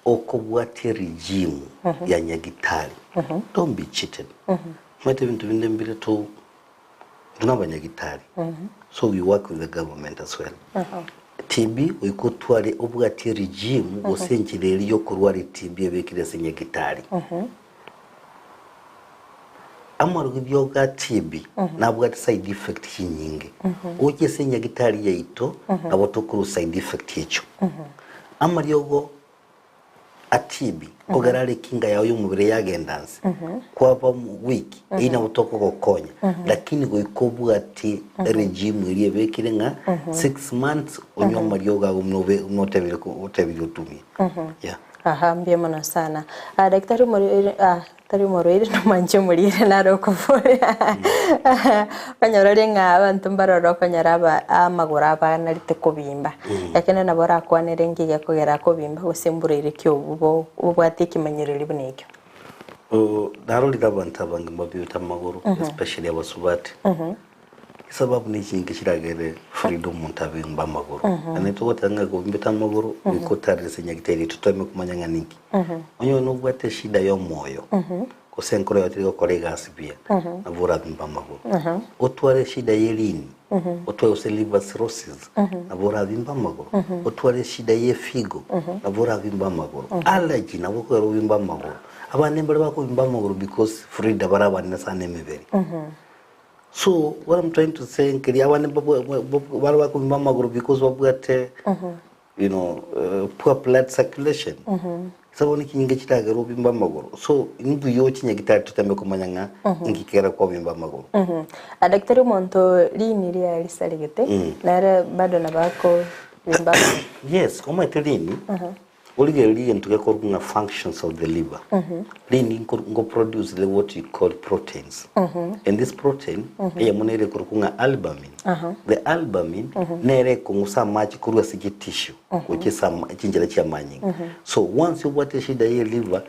[SPEAKER 2] okobwatia regime ya nyagitari, don't be cheated. Omanyete ebinto binde mbire to intwe na abanyagitari, so we work with the government as well. TB goika otware obwatie regime gose enchera eria yokorwaria TB ebekire ase nyagitari. Amarogibio ga TB nabwate side effect chinyinge. Gocha ase enyagitari yaito nabo tokorwa side effect echio. Amariogo a TB kogera are ekinga yao y'omobere yagenda nse kwaba weak eyio nabo tokogokonya lakini goika obwate regime eria ebekire ng'a 6 months onywe amariogo ago buna obe buna otebire otebire otumie yeah.
[SPEAKER 3] Aha mbuya mono sana. Ah, daktari omorwaire ah, tari omorwaire nomanche omoriere naro okoboria. Okonyora ore ng'a abanto mbaroro okonyora aba amagoro abanarete kobimba. Ekende nabo orakwanere nki gekogera kobimba gose mborwaire ki obwo bo bobwate ekemanyererio buna ekio.
[SPEAKER 2] Narorire abanto abange mbabibete amagoro especially abasubati. Esababu nechinki chiragere Frida omonto abimbe amagoro. Naende togoteba ng'a kobimbete amagoro goika otarire ase nyagitari toteme komanya ng'a ninki. Onye nobwate eshida ya omoyo, Gose enkoro yao teri gokora egasi buya, nabo orabimbe amagoro. Otware eshida ye rini, otware gose liver cirrhosis, nabo orabimbe amagoro. Otware eshida ye figo, nabo orabimbe amagoro. Allergy nabo ekogera obimbe amagoro. Abande mbare bakobimba amagoro because Frida bare abanene sana emebere. So what I'm trying to say nkeria abande bare bakobimba amagoro because babwate you know, poor blood circulation. Ase bono chinyinga chiragere obimbe amagoro. So imbuya oche nyagitari toteme komanya ng'a inki kegera kwabimba amagoro.
[SPEAKER 3] Ah, daktari omonto rini riaye risaregete nere bado nabo akobimba amagoro.
[SPEAKER 2] Yes, omanyete rini, origererie egento gekorokwa ng'a functions of the liver. Rini nko nko produce rire what you call proteins. And this protein, eyemo nere ekorokwa ng'a albumin. The albumin nere ekong'usa amache korwa ase chitissue gochia ase ama chinchera chia amanyinga. So once obwate eshida ye liver,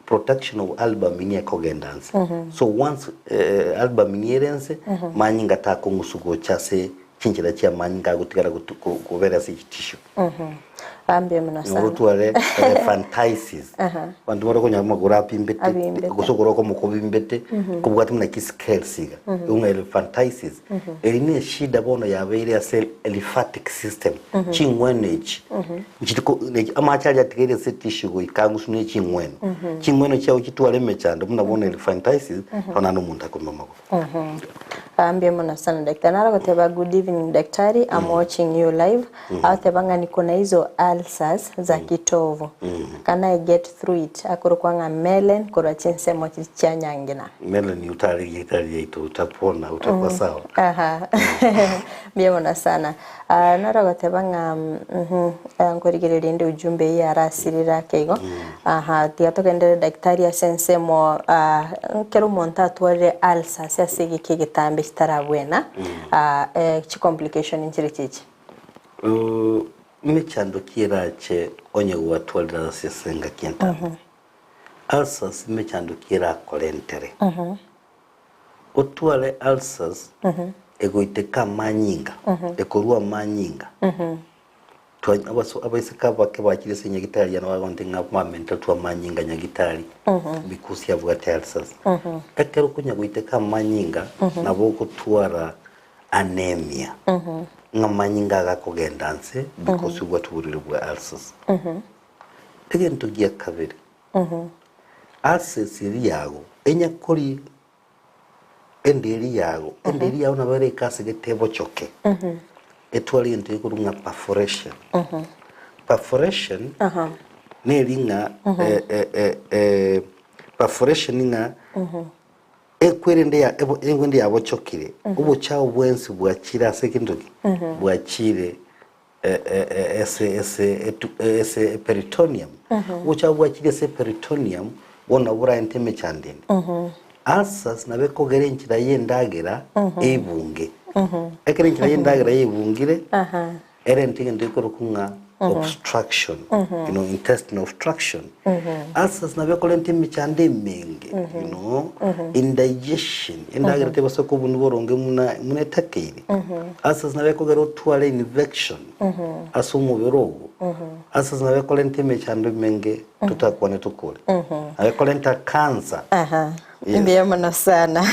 [SPEAKER 2] production of albumin ekogenda nse. So once albumin ere nse, manyinga takong'uswa gocha ase chinchera chia amanyinga agotigara gotu kobera ase chitissue.
[SPEAKER 3] Mbuya mono sana.
[SPEAKER 2] Orotware elephantiasis. Abanto bare okonyora amagoro abimbete,
[SPEAKER 3] Abimbete.
[SPEAKER 2] gose okogoro okomo kobimbete, kobwate buna chiscales iga. Igo ng'a elephantiasis, eri ne eshida bono yabeire ase lymphatic system, ching'weno echi, nchiri ko ne amache aria atigaire ase etissue goika ang'uswe ne ching'weno. Ching'weno chiago chitware emechando buna bono elephantiasis, bono naende omonto akomba amagoro.
[SPEAKER 3] Mbuya mono sana daktari. Naro agoteba good evening daktari, I'm watching you live. Agoteba ng'a niko na hizo ulcers za kitovu. Can I get through it? Akorokwa ng'a Mellen korwa chinsemo chia Nyangina.
[SPEAKER 2] Mellen otarigia etari yaito utapona utakuwa sawa.
[SPEAKER 3] Aha. Mbuya mono sana. Ah, naro agoteba ng'a mhm, ah, nkorigereria inde ujumbe eye arasirire ake igo. Aha, tiga togenderere daktari ase ensemo ah, ekero omonto atwarire ulcers ase egeka egetambe chitarabwena, ah, eh, chicomplication nchire chichi?
[SPEAKER 2] Uh, mechando ki erache onye gwatwarire ase ase engaki entambe? Ulcers mechando ki erakorentere? Otware ulcers egoiteka amanyinga, ekorua amanyinga. Twa- abaso- Abaiseke abake bachire ase nyagitari yane bagonte ng'a bamentetwe amanyinga nyagitari because abwate ulcers. Ekero okonya goiteka amanyinga nabo ogotwara anemia ng'a amanyinga agakogenda nse because obwate oborwaire bwa ulcers. Egento gia kabere, ulcers eria yago enyakori Enderi yago, enderi yago nabo ere ekase gete ebochoke, etware egento gekorwa ng'a perforation. Perforation neri ng'a perforation ng'a ekwerende ya ebo ekwende yabochokire, obochafu bwensi bwachire ase egento ki? Bwachire ase ase etu ase eperitoneum. Obochafu bwachire ase eperitoneum, bono nabo boraente emechando ende. Ulcers nabo ekogera enchera ya endagera eibunge. Ekero enchera ya endagera yaibungire, erente egento gekorokwa ng'a obstruction, you know, intestinal obstruction. Ulcers nabo ekorenta emechando emenge, you know, indigestion, endagera tebasa kobunwa boronge buna buna etakeire. Ulcers nabo ekogera otware infection ase omobere ogo. Ulcers nabo ekorenta emechando emenge totakwane tokore. Nabo ekorenta cancer.
[SPEAKER 3] Aha.
[SPEAKER 2] Yes.
[SPEAKER 3] Mbuya mono sana.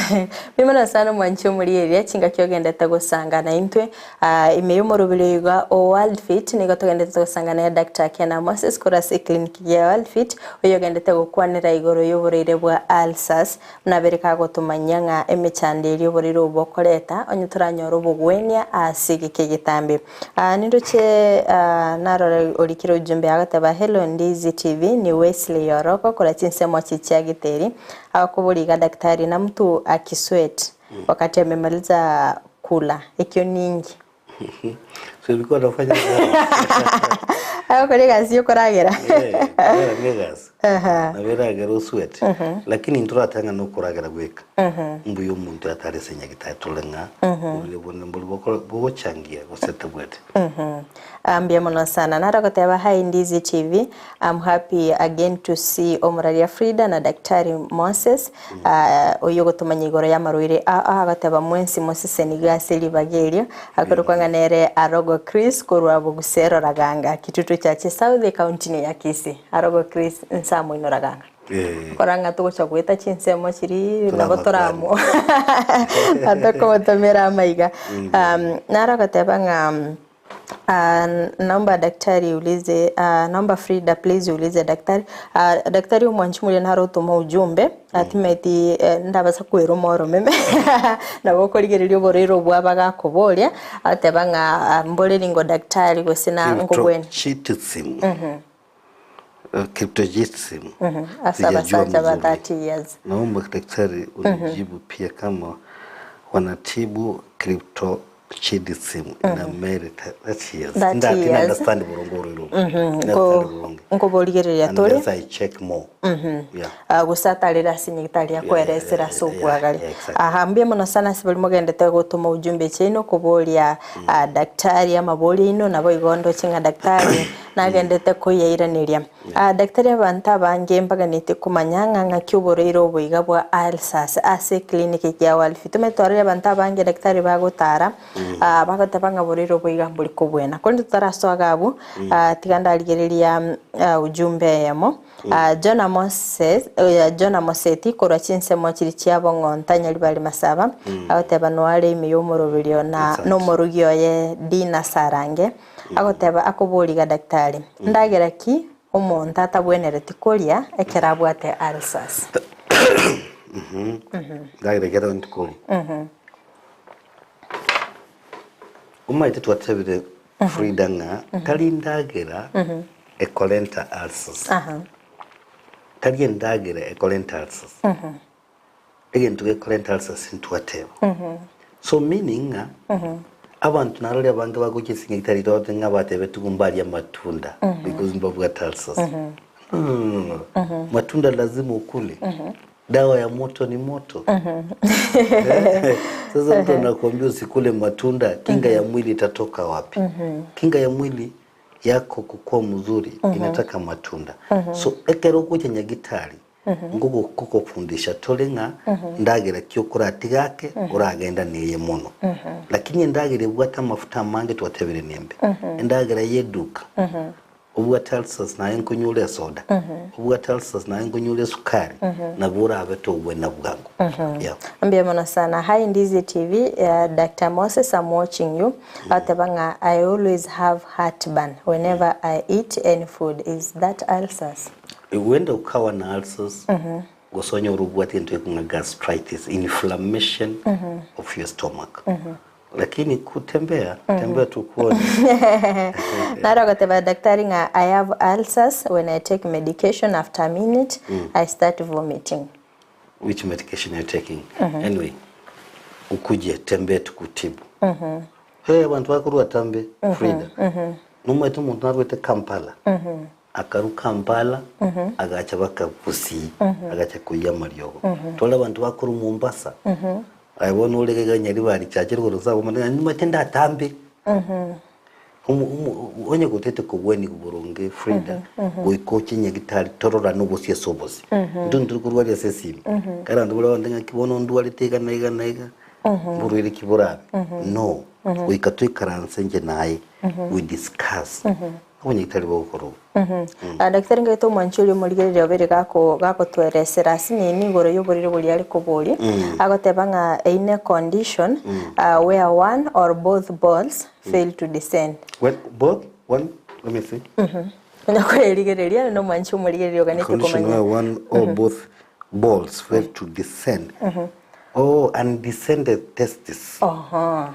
[SPEAKER 3] Mbuya mono sana omwanchi omorieria chingaki ogendete gosangana intwe ah, ime y'omoroberi oyo iga o World Fit nigo togendete gosangana na Doctor Kena Moses korwa ase eclinic ya World Fit oyo ogendete gokwanera igoro y'oborwaire bwa ulcers buna bere kagotomanyia ng'a emechando eria oborwaire obo bokoreta onye toranyore obogwenia ase egeka egetambe. Ah, nindoche ah, narora orikire ujumbe agoteba hello Ndizi TV ni Wesley Oroko korwa chinsemo chichia Githeri agokoboria iga daktari na mtu akisweat wakati amemaliza kula ekio ninki?
[SPEAKER 2] So ilikuwa nafanya kazi.
[SPEAKER 3] Agokora egasi yokoragera.
[SPEAKER 2] Eh, koragera ne egasi.
[SPEAKER 3] Aha.
[SPEAKER 2] Nabo eragere oswete. Lakini ntoratanga na okoragera gweka. Mbuya omonto atare ase nyagitari torore ng'a oborwaire bonde mbori bokoro bogochangia gose tabwati.
[SPEAKER 3] Ah, mbuya mono sana. Naro agoteba hi Ndizi TV, I'm happy again to see Omuraria Frida na Daktari Moses ah, oyio ogotomanya igoro y'amarwaire ao agoteba mwensi mosesenigwe ase ribaga erio akorokwa ng'a nere Arogo Chris korwa Bogusero Raganga, Kitutu Chache South, ekaunti-inĩ ya Kisii. Arogo Chris, nsa moino Raganga.
[SPEAKER 2] Eh.
[SPEAKER 3] Kora ng'a togocha goeta chinsemo chiria nabo
[SPEAKER 2] Torabakwani.
[SPEAKER 3] toramo atokomotomera amaiga. Naro agoteba ng'a naomba daktari ulize, naomba Frida please ulize daktari, daktari omwanchi moria naro otoma ujumbe atimeti ndabasa kweroma oromeme nabo okorigereria oborwaire obwo abagokoboria agoteba ng'a mbore ringo daktari gose na nkobwenia.
[SPEAKER 2] Cryptochitism. Cryptochitism.
[SPEAKER 3] Ase
[SPEAKER 2] Sijajua
[SPEAKER 3] abasacha ba
[SPEAKER 2] mzuri.
[SPEAKER 3] 30 years.
[SPEAKER 2] Naomba daktari unijibu pia kama wanatibu cryptorchidism in a male 30 years.
[SPEAKER 3] 30
[SPEAKER 2] Nda-
[SPEAKER 3] years.
[SPEAKER 2] understand burungu burungu. Understand burungu.
[SPEAKER 3] Nkoborigereria tore.
[SPEAKER 2] Unless I check more. Yeah.
[SPEAKER 3] Gose atarire ase nyagitari akoeresera ase
[SPEAKER 2] Yeah, yeah,
[SPEAKER 3] obwagare.
[SPEAKER 2] yeah, exactly.
[SPEAKER 3] Aha, mbuya mono sana ase baria mogendete gotoma ujumbe chiaino koboria daktari amaborio aino naboigo ndoche ng'a daktari nagendete koyairaneria. Daktari abanto abange mbaganeti komanya ng'a ng'aki oborwaire obo iga bwa ulcers ase eclinic ya Walfi. Tomanyete twarorire abanto abange daktari bagotara bagoteba ng'a oborwaire obo iga mbori kobwena. Korende totarasoa iga abwo, tiga ndarigereria ujumbe eyemo. Jonah Moses, Jonah Moseti korwa chinsemo chiria chia Bong'onta Nyaribari Masaba, agoteba noare ime y'omoroberio na
[SPEAKER 2] Asante.
[SPEAKER 3] nomorugi oye Dina Sarange, agoteba akoboria iga daktari, ndagera ki omonto atabwenereti koria ekero abwate ulcers?
[SPEAKER 2] Ndagera ki atabwenereti koria? Omanyete twatebire Frida ng'a tari ndagera ekorenta ulcers. Tari endagera ekorenta ulcers. Egento gekorenta ulcers ntwateba. So meaning ng'a abanto narori abange bagochia ase nyagitari tote ng'a batebetigwe mbarie amatunda because mbabwate ulcers. No, no, no, no, no. Matunda lazima ukule. Dawa ya moto ni moto. Sasa mtu anakuambia usikule matunda, kinga ya mwili itatoka wapi? Kinga ya mwili yako kukua mzuri inataka matunda. So ekero ogocha nyagitari ngogokofundisha tore ng'a ndagera ki okoratiga ake oragenda neye mono. Lakini endagera ebwate amafuta amange twatebire nembe. Endagera y'eduka Obwate ulcers naye nkonyora esoda, obwate ulcers naye nkonyora esukari, nabo orabe togwena bwango. Yeah.
[SPEAKER 3] Mbuya mono sana. Hi Ndizi TV, Doctor Moses I'm watching you. Agoteba ng'a I always have heartburn whenever I eat any food. Is that ulcers?
[SPEAKER 2] Huenda ukawa na ulcers gose onyore obwate egento gekong'a gastritis, inflammation of your stomach. Lakini kutembea, tembea tukuone.
[SPEAKER 3] Naro agoteba daktari ng'a I have ulcers when I take medication after a minute I start vomiting.
[SPEAKER 2] Which medication are you taking? Anyway, ukuje tembea tukutibu. Hey, abantu bakorwa tambe Frida. Nomanyete omonto narwete Kampala. Akarwa Kampala agacha baka Gusii agacha koiyia amariogo. Tore abanto bakorwa Mombasa. Aye bono ore iga Nyaribari church rogoro nsa komanya ng'a nimanyete ndatambe. Omo omo onye gotete kobweniwa boronge Frida, goika oche nyagitari tororane obosie ase obosie. Intwe ntori korwaria ase esimi. Ekero abanto baria bagontebia ng'aki bono ndwarete iga na iga na iga, mborwaire ki borabe? No, goika toikaranse inche naye, we discuss. Abanyagitari bagokora obo.
[SPEAKER 3] Daktari ngaete omwanchi oria omorigereria obeire gako gakotweresera ase nini igoro y'oboriri boria are koboria, agoteba ng'a eine condition where one or both balls fail to descend.
[SPEAKER 2] When both one let me see.
[SPEAKER 3] Onya koyerigereria na omwanchi omorigereria oganetie
[SPEAKER 2] Condition
[SPEAKER 3] komanya.
[SPEAKER 2] where one or both balls fail to descend. Oh, undescended testis.
[SPEAKER 3] Oho.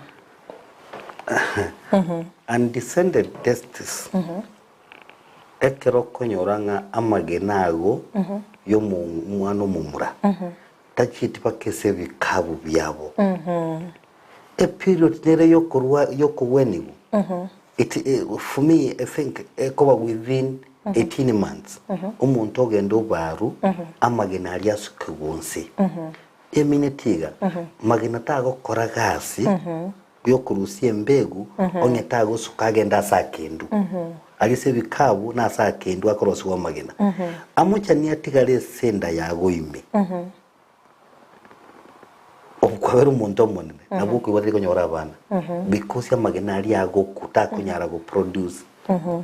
[SPEAKER 2] Undescended testis, ekero okonyora ng'a amagena ago y'omwana omomura tachieti mpaka ase ebikabu biabo, eperiod nere yokorwa yokogwenigwa it for me I think ekoba within 18 months omonto ogenda obaru amagena aria asuke gonsi. Emineti iga, magena tagokora gasi yokorusia embegu onye tagosuka agende ase akendu. Aria ase ebikabu na ase akendu akorosigwa amagena. Amochani atigare ase enda yago ime. Okwabera omonto omonene, nabo okoigwa tari konyora abana. Because amagena aria agokwa takonyara go produce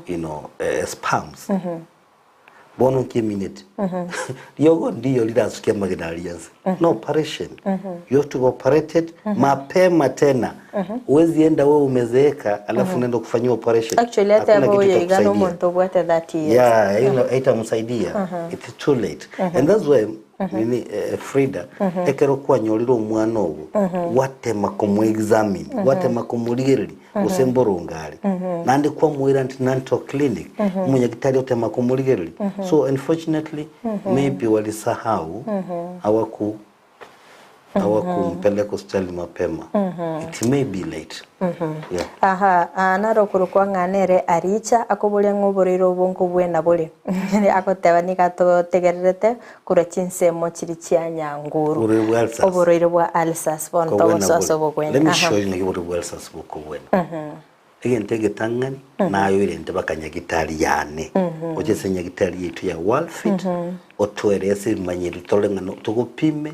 [SPEAKER 2] you know, sperms. Bono nki emineti riogo ndiyo rirasukie amagena aria nse no operation you have to be operated mapema tena huwezi enda wewe umezeeka alafu unaenda kufanyiwa operation
[SPEAKER 3] Actually
[SPEAKER 2] Hakuna
[SPEAKER 3] ateba
[SPEAKER 2] kitu
[SPEAKER 3] oyo iga
[SPEAKER 2] itakusaidia.
[SPEAKER 3] nomonto obwate 30 years.
[SPEAKER 2] Yeah, hiyo haitamsaidia. It's too late. And that's why nini Frida ekero kwanyorire omwana ogo watema kumuexamine watema kumurigereria gose mborongare naende kwamwira antenatal clinic omonyagitari otema kumurigereria so unfortunately maybe walisahau hawakumpeleka hospitali mapema it may be late yeah.
[SPEAKER 3] Aha, ah, naro korokwa ng'a nere Aricha akoboria ng'a oborwaire obo nkobwena bore agoteba niga atotegererete korwa chinsemo chiri chia Nyanguru.
[SPEAKER 2] Oborwaire bwa ulcers.
[SPEAKER 3] Oborwaire bwa ulcers bono
[SPEAKER 2] Kobwena
[SPEAKER 3] togosoa ase
[SPEAKER 2] bore.
[SPEAKER 3] obogwenia.
[SPEAKER 2] Let me
[SPEAKER 3] Aha.
[SPEAKER 2] show you naki bore bwa ulcers bokobwena. Egento egetang'ani nayoire nte baka nyagitari yane oche ase nyagitari yaito ya Worldfit otwerese ebimanyeri tore ng'a no- togopime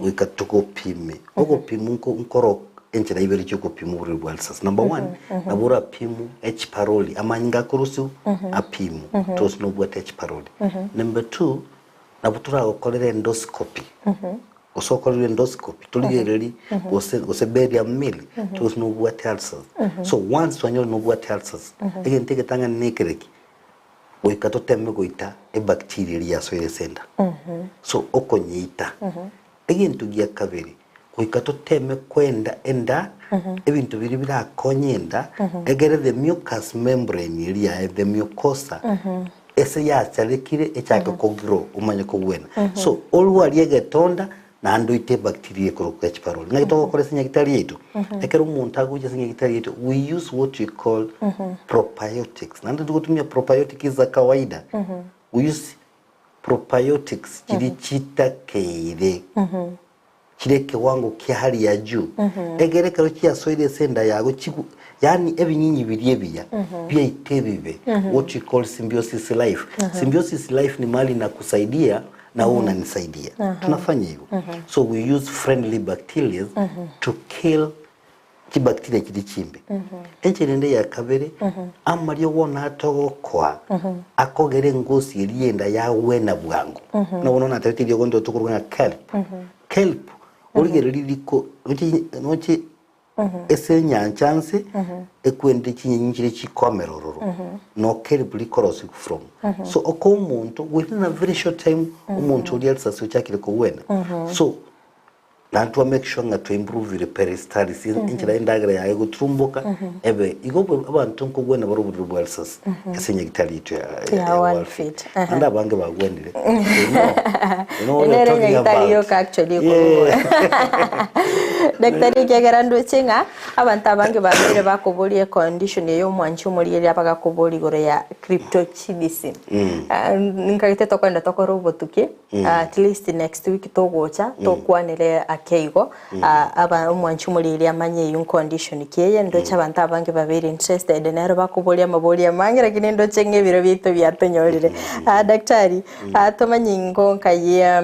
[SPEAKER 2] goika togopime ogopimwa nko nkoro enchera ibere chia okopima oborwaire bwa ulcers. Number one nabo orapimwe H pylori amanyinga akorusiwa apimwe tosi nobwate H pylori. Number two nabo toragokorere endoscopy gose okorerwe endoscopy torigererie gose gose barium meal tose nobwate ulcers. So once twanyora nobwate ulcers egento egetang'ani nekere ki? Goika toteme goita ebacteria eria yasoire ase enda. So okonyeita. Egento gia kabere goika toteme kwenda enda ebinto biria birakonye enda egere the mucous membrane eria yaye the mucosa ase yacharekire echake kogrow omanye kogwena. So orwarie egetonda naende oite ebacteria ekorokwa H pylori. Naki togokora ase nyagitari yaito? Ekero omonto agocha ase nyagitari yaito we use what we call probiotics. Naende togotumia probiotics za kawaida. We use probiotics chiria chitakeire chire ekewango kia hali ya juu egere ekero chiasoire ase enda yago chigu yaani ebinyinyi biria ebiya biaita ebibe what we call symbiosis life. Symbiosis life ni mahali inakusaidia na wewe unanisaidia. Tunafanya hivyo. So we use friendly bacteria to kill chibacteria chiria chimbe. Enchera ende ya kabere amario bono atogokoa akogera engosi eria enda yagwena bwango. Buna bono natebete eriogo ndiro tokorwa ng'a kelp. Kelp origereria riko nochi nochi ase enyancha nse ekwende chinyeni chire chikomera ororo no kelp rikorosiwa from. So okoa omonto within a very short time omonto oria risasi ochakire kogwena. So naende twa make sure ng'a twa improvire peristalsis enchera endagera yaye egoturumboka ebe igo abanto nkogwena bare obororo bwa risasi ase enyagitari yaito ya
[SPEAKER 3] Ya
[SPEAKER 2] ya
[SPEAKER 3] World
[SPEAKER 2] World
[SPEAKER 3] Fit.
[SPEAKER 2] Fit. Naende abange bagwenire they know, they know what we're
[SPEAKER 3] Nere
[SPEAKER 2] talking
[SPEAKER 3] nyagitari
[SPEAKER 2] about.
[SPEAKER 3] yoka actually ekorogwa.
[SPEAKER 2] Yeah.
[SPEAKER 3] Daktari ekiagera ndoche ng'a abanto abange babeire bakoboria econdition eye omwanchi omorigereria bagakoboria igoro ya cryptochidism. Ah, nkagete tokoenda tokore obotuki At least next week togocha tokwanere ake igo aba omwanchi omoriri amanye eywo condition ki eye ndoche abanto abange babeire interested nero bakoboria amaborio amange lakini ndoche ng'a ebiro biaito biatonyorire. Daktari tomanye ingo nkaye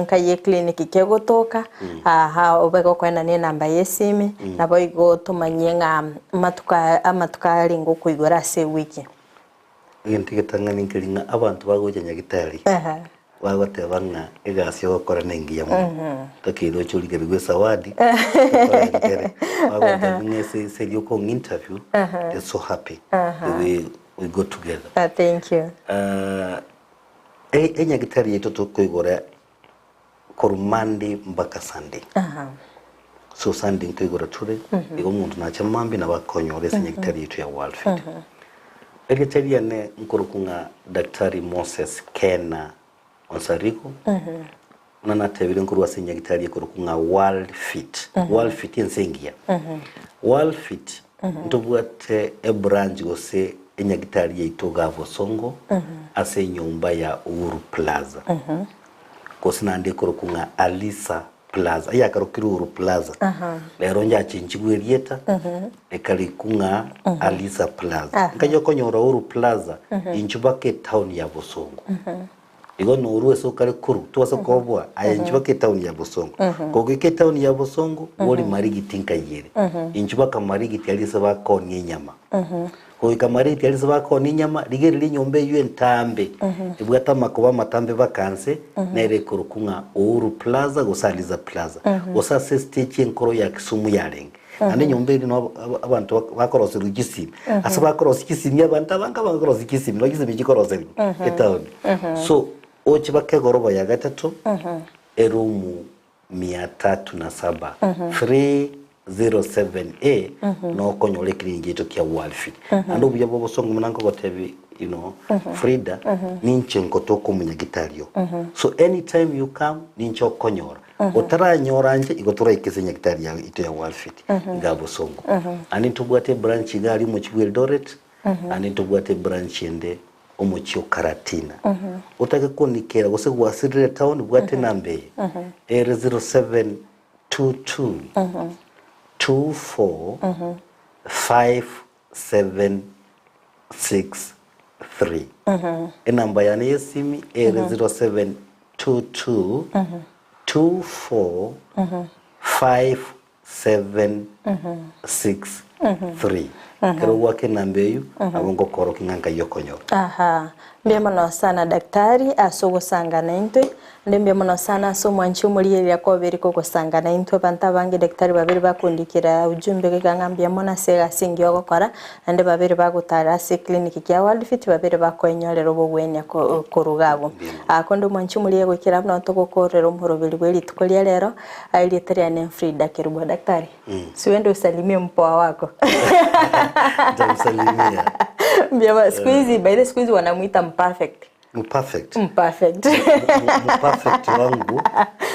[SPEAKER 3] nkaye eclinic kegotoka aha obe gokoenana enamba ya esimi nabo igo tomanye ng'a amatuko amatuko arenge okoigora ase ewiki.
[SPEAKER 2] Egento egetang'ani nkeri ng'a abanto bagocha nyagitari bagoteba ng'a egasi ogokora nengiya mono, tokeire oche origererwe esawadi tokorentere. Bagotebia ng'a ase ase erio okong'a interview, they're so happy the way we go together.
[SPEAKER 3] Ah, thank you.
[SPEAKER 2] E- enyagitari yaito tokoigora korwa Monday mpaka Sunday. So Sunday nkoigora tore, igo omonto nacha mambia nabo akonyora ase nyagitari yaito ya World Fit. Erieta riane nkorokwa ng'a Daktari Moses Kena Onsarigo, buna natebire nkorwa ase enyagitari ekorokwa ng'a World Fit. World Fit ense engiya. World Fit ntobwate ebranch gose enyagitari yaito igaa Bosongo ase enyomba ya Uhuru Plaza. Gose naende ekorokwa ng'a Alisa Plaza, eyakarokirwe Uhuru Plaza, rero njachenchigwe erieta, ekarikwa ng'a Alisa Plaza. Nkacha okonyora Uhuru Plaza, inchuo mpaka etown ya Bosongo. Igo norwe ase okare korwa, tobasa koboa, aye inchuo mpaka etown ya Bosongo. Kogoika etown ya Bosongo, bori Marigiti nkaiyere. Inchuo mpaka Marigiti aria ase bakonia enyama. Goika Mareti aria ase bakoonia enyama, rigereria enyomba eyio entambe, ebwate amakoba amatambe baka nse, nere ekorokwa ng'a Uhuru Plaza gose Aliza Plaza, gose ase estage enkoro ya Kisumu yarenge. Naende enyomba eria nabo abanto bakoroserwa chisimi. Ase bakorosia chisimi abanto abange abakorosia chisimi, nabo chisimi chikoroserigwa etown. So, oche baka egoroba ya gatato, eroom mia tatu na saba, 307A, nokonyora ekiringi giaito kia Worldfit. Naende obuya bwa obosongo buna nkogotebia you know, Frida, ninche nkotoka omonyagitari oo. So anytime you come, ninche okonyora. Otaranyora inche, igo toraike ase enyagitari yaito ya Worldfit, iga bosongo. Naende ntobwate ebranch iga aria omochie bwa Eldoret, Naende ntobwate ebranch ende omochie o Karatina. Otake konikera gose gwasirire etown bwate enamba eye ere 0722 24 5763. Enamba yane yesimi ere 0722 24 5763. Ekero ogwaka enamba eyio, nabo ngokorokia ng'a nkai okonyora.
[SPEAKER 3] Aha, mbuya mono sana daktari ase ogosangana intwe, naende mbuya mono sana ase omwanchi omorigereria koberi kogosangana intwe. Abanto abange daktari babere bakondikera ujumbe iga ng'a mbuya mono ase egasi engiya ogokora, naende babere bagotara ase eclinic kia World Fit babere bakoenyorera obogwenia korwa iga abwo. Konde omwanchi omorigereria goikera abwo nabo togokorera omoroberi bwe rituko ria rero. Erieta riane Frida Kerubo. Daktari, si uende usalimie mpoa wako.
[SPEAKER 2] Nitamsalimia.
[SPEAKER 3] Mbiama, siku hizi by the siku hizi wanamuita mperfect.
[SPEAKER 2] Mperfect.
[SPEAKER 3] Mperfect.
[SPEAKER 2] Mperfect wangu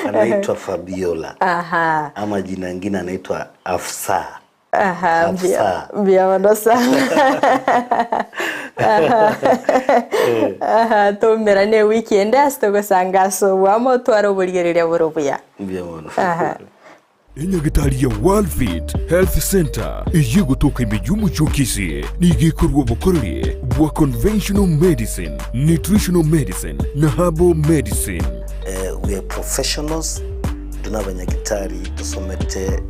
[SPEAKER 2] anaitwa Fabiola.
[SPEAKER 3] Aha.
[SPEAKER 2] Ama jina ingine anaitwa Afsa.
[SPEAKER 3] Aha, mbuya
[SPEAKER 2] Afsa.
[SPEAKER 3] mbuya mono sana. Aha. Aha, toumerane ewiki ende ase togosanga ase obwamo otware oborigereria bore obuya.
[SPEAKER 2] Mbuya mono.
[SPEAKER 3] Aha.
[SPEAKER 1] Enyagitari ya Worldfit Health Centre eyio egotoka ime y'omochie o Kisii nigo ekorua obokoreri bwa conventional medicine, nutritional medicine na herbal medicine.
[SPEAKER 2] We are professionals, intwe nabanyagitari tosomete.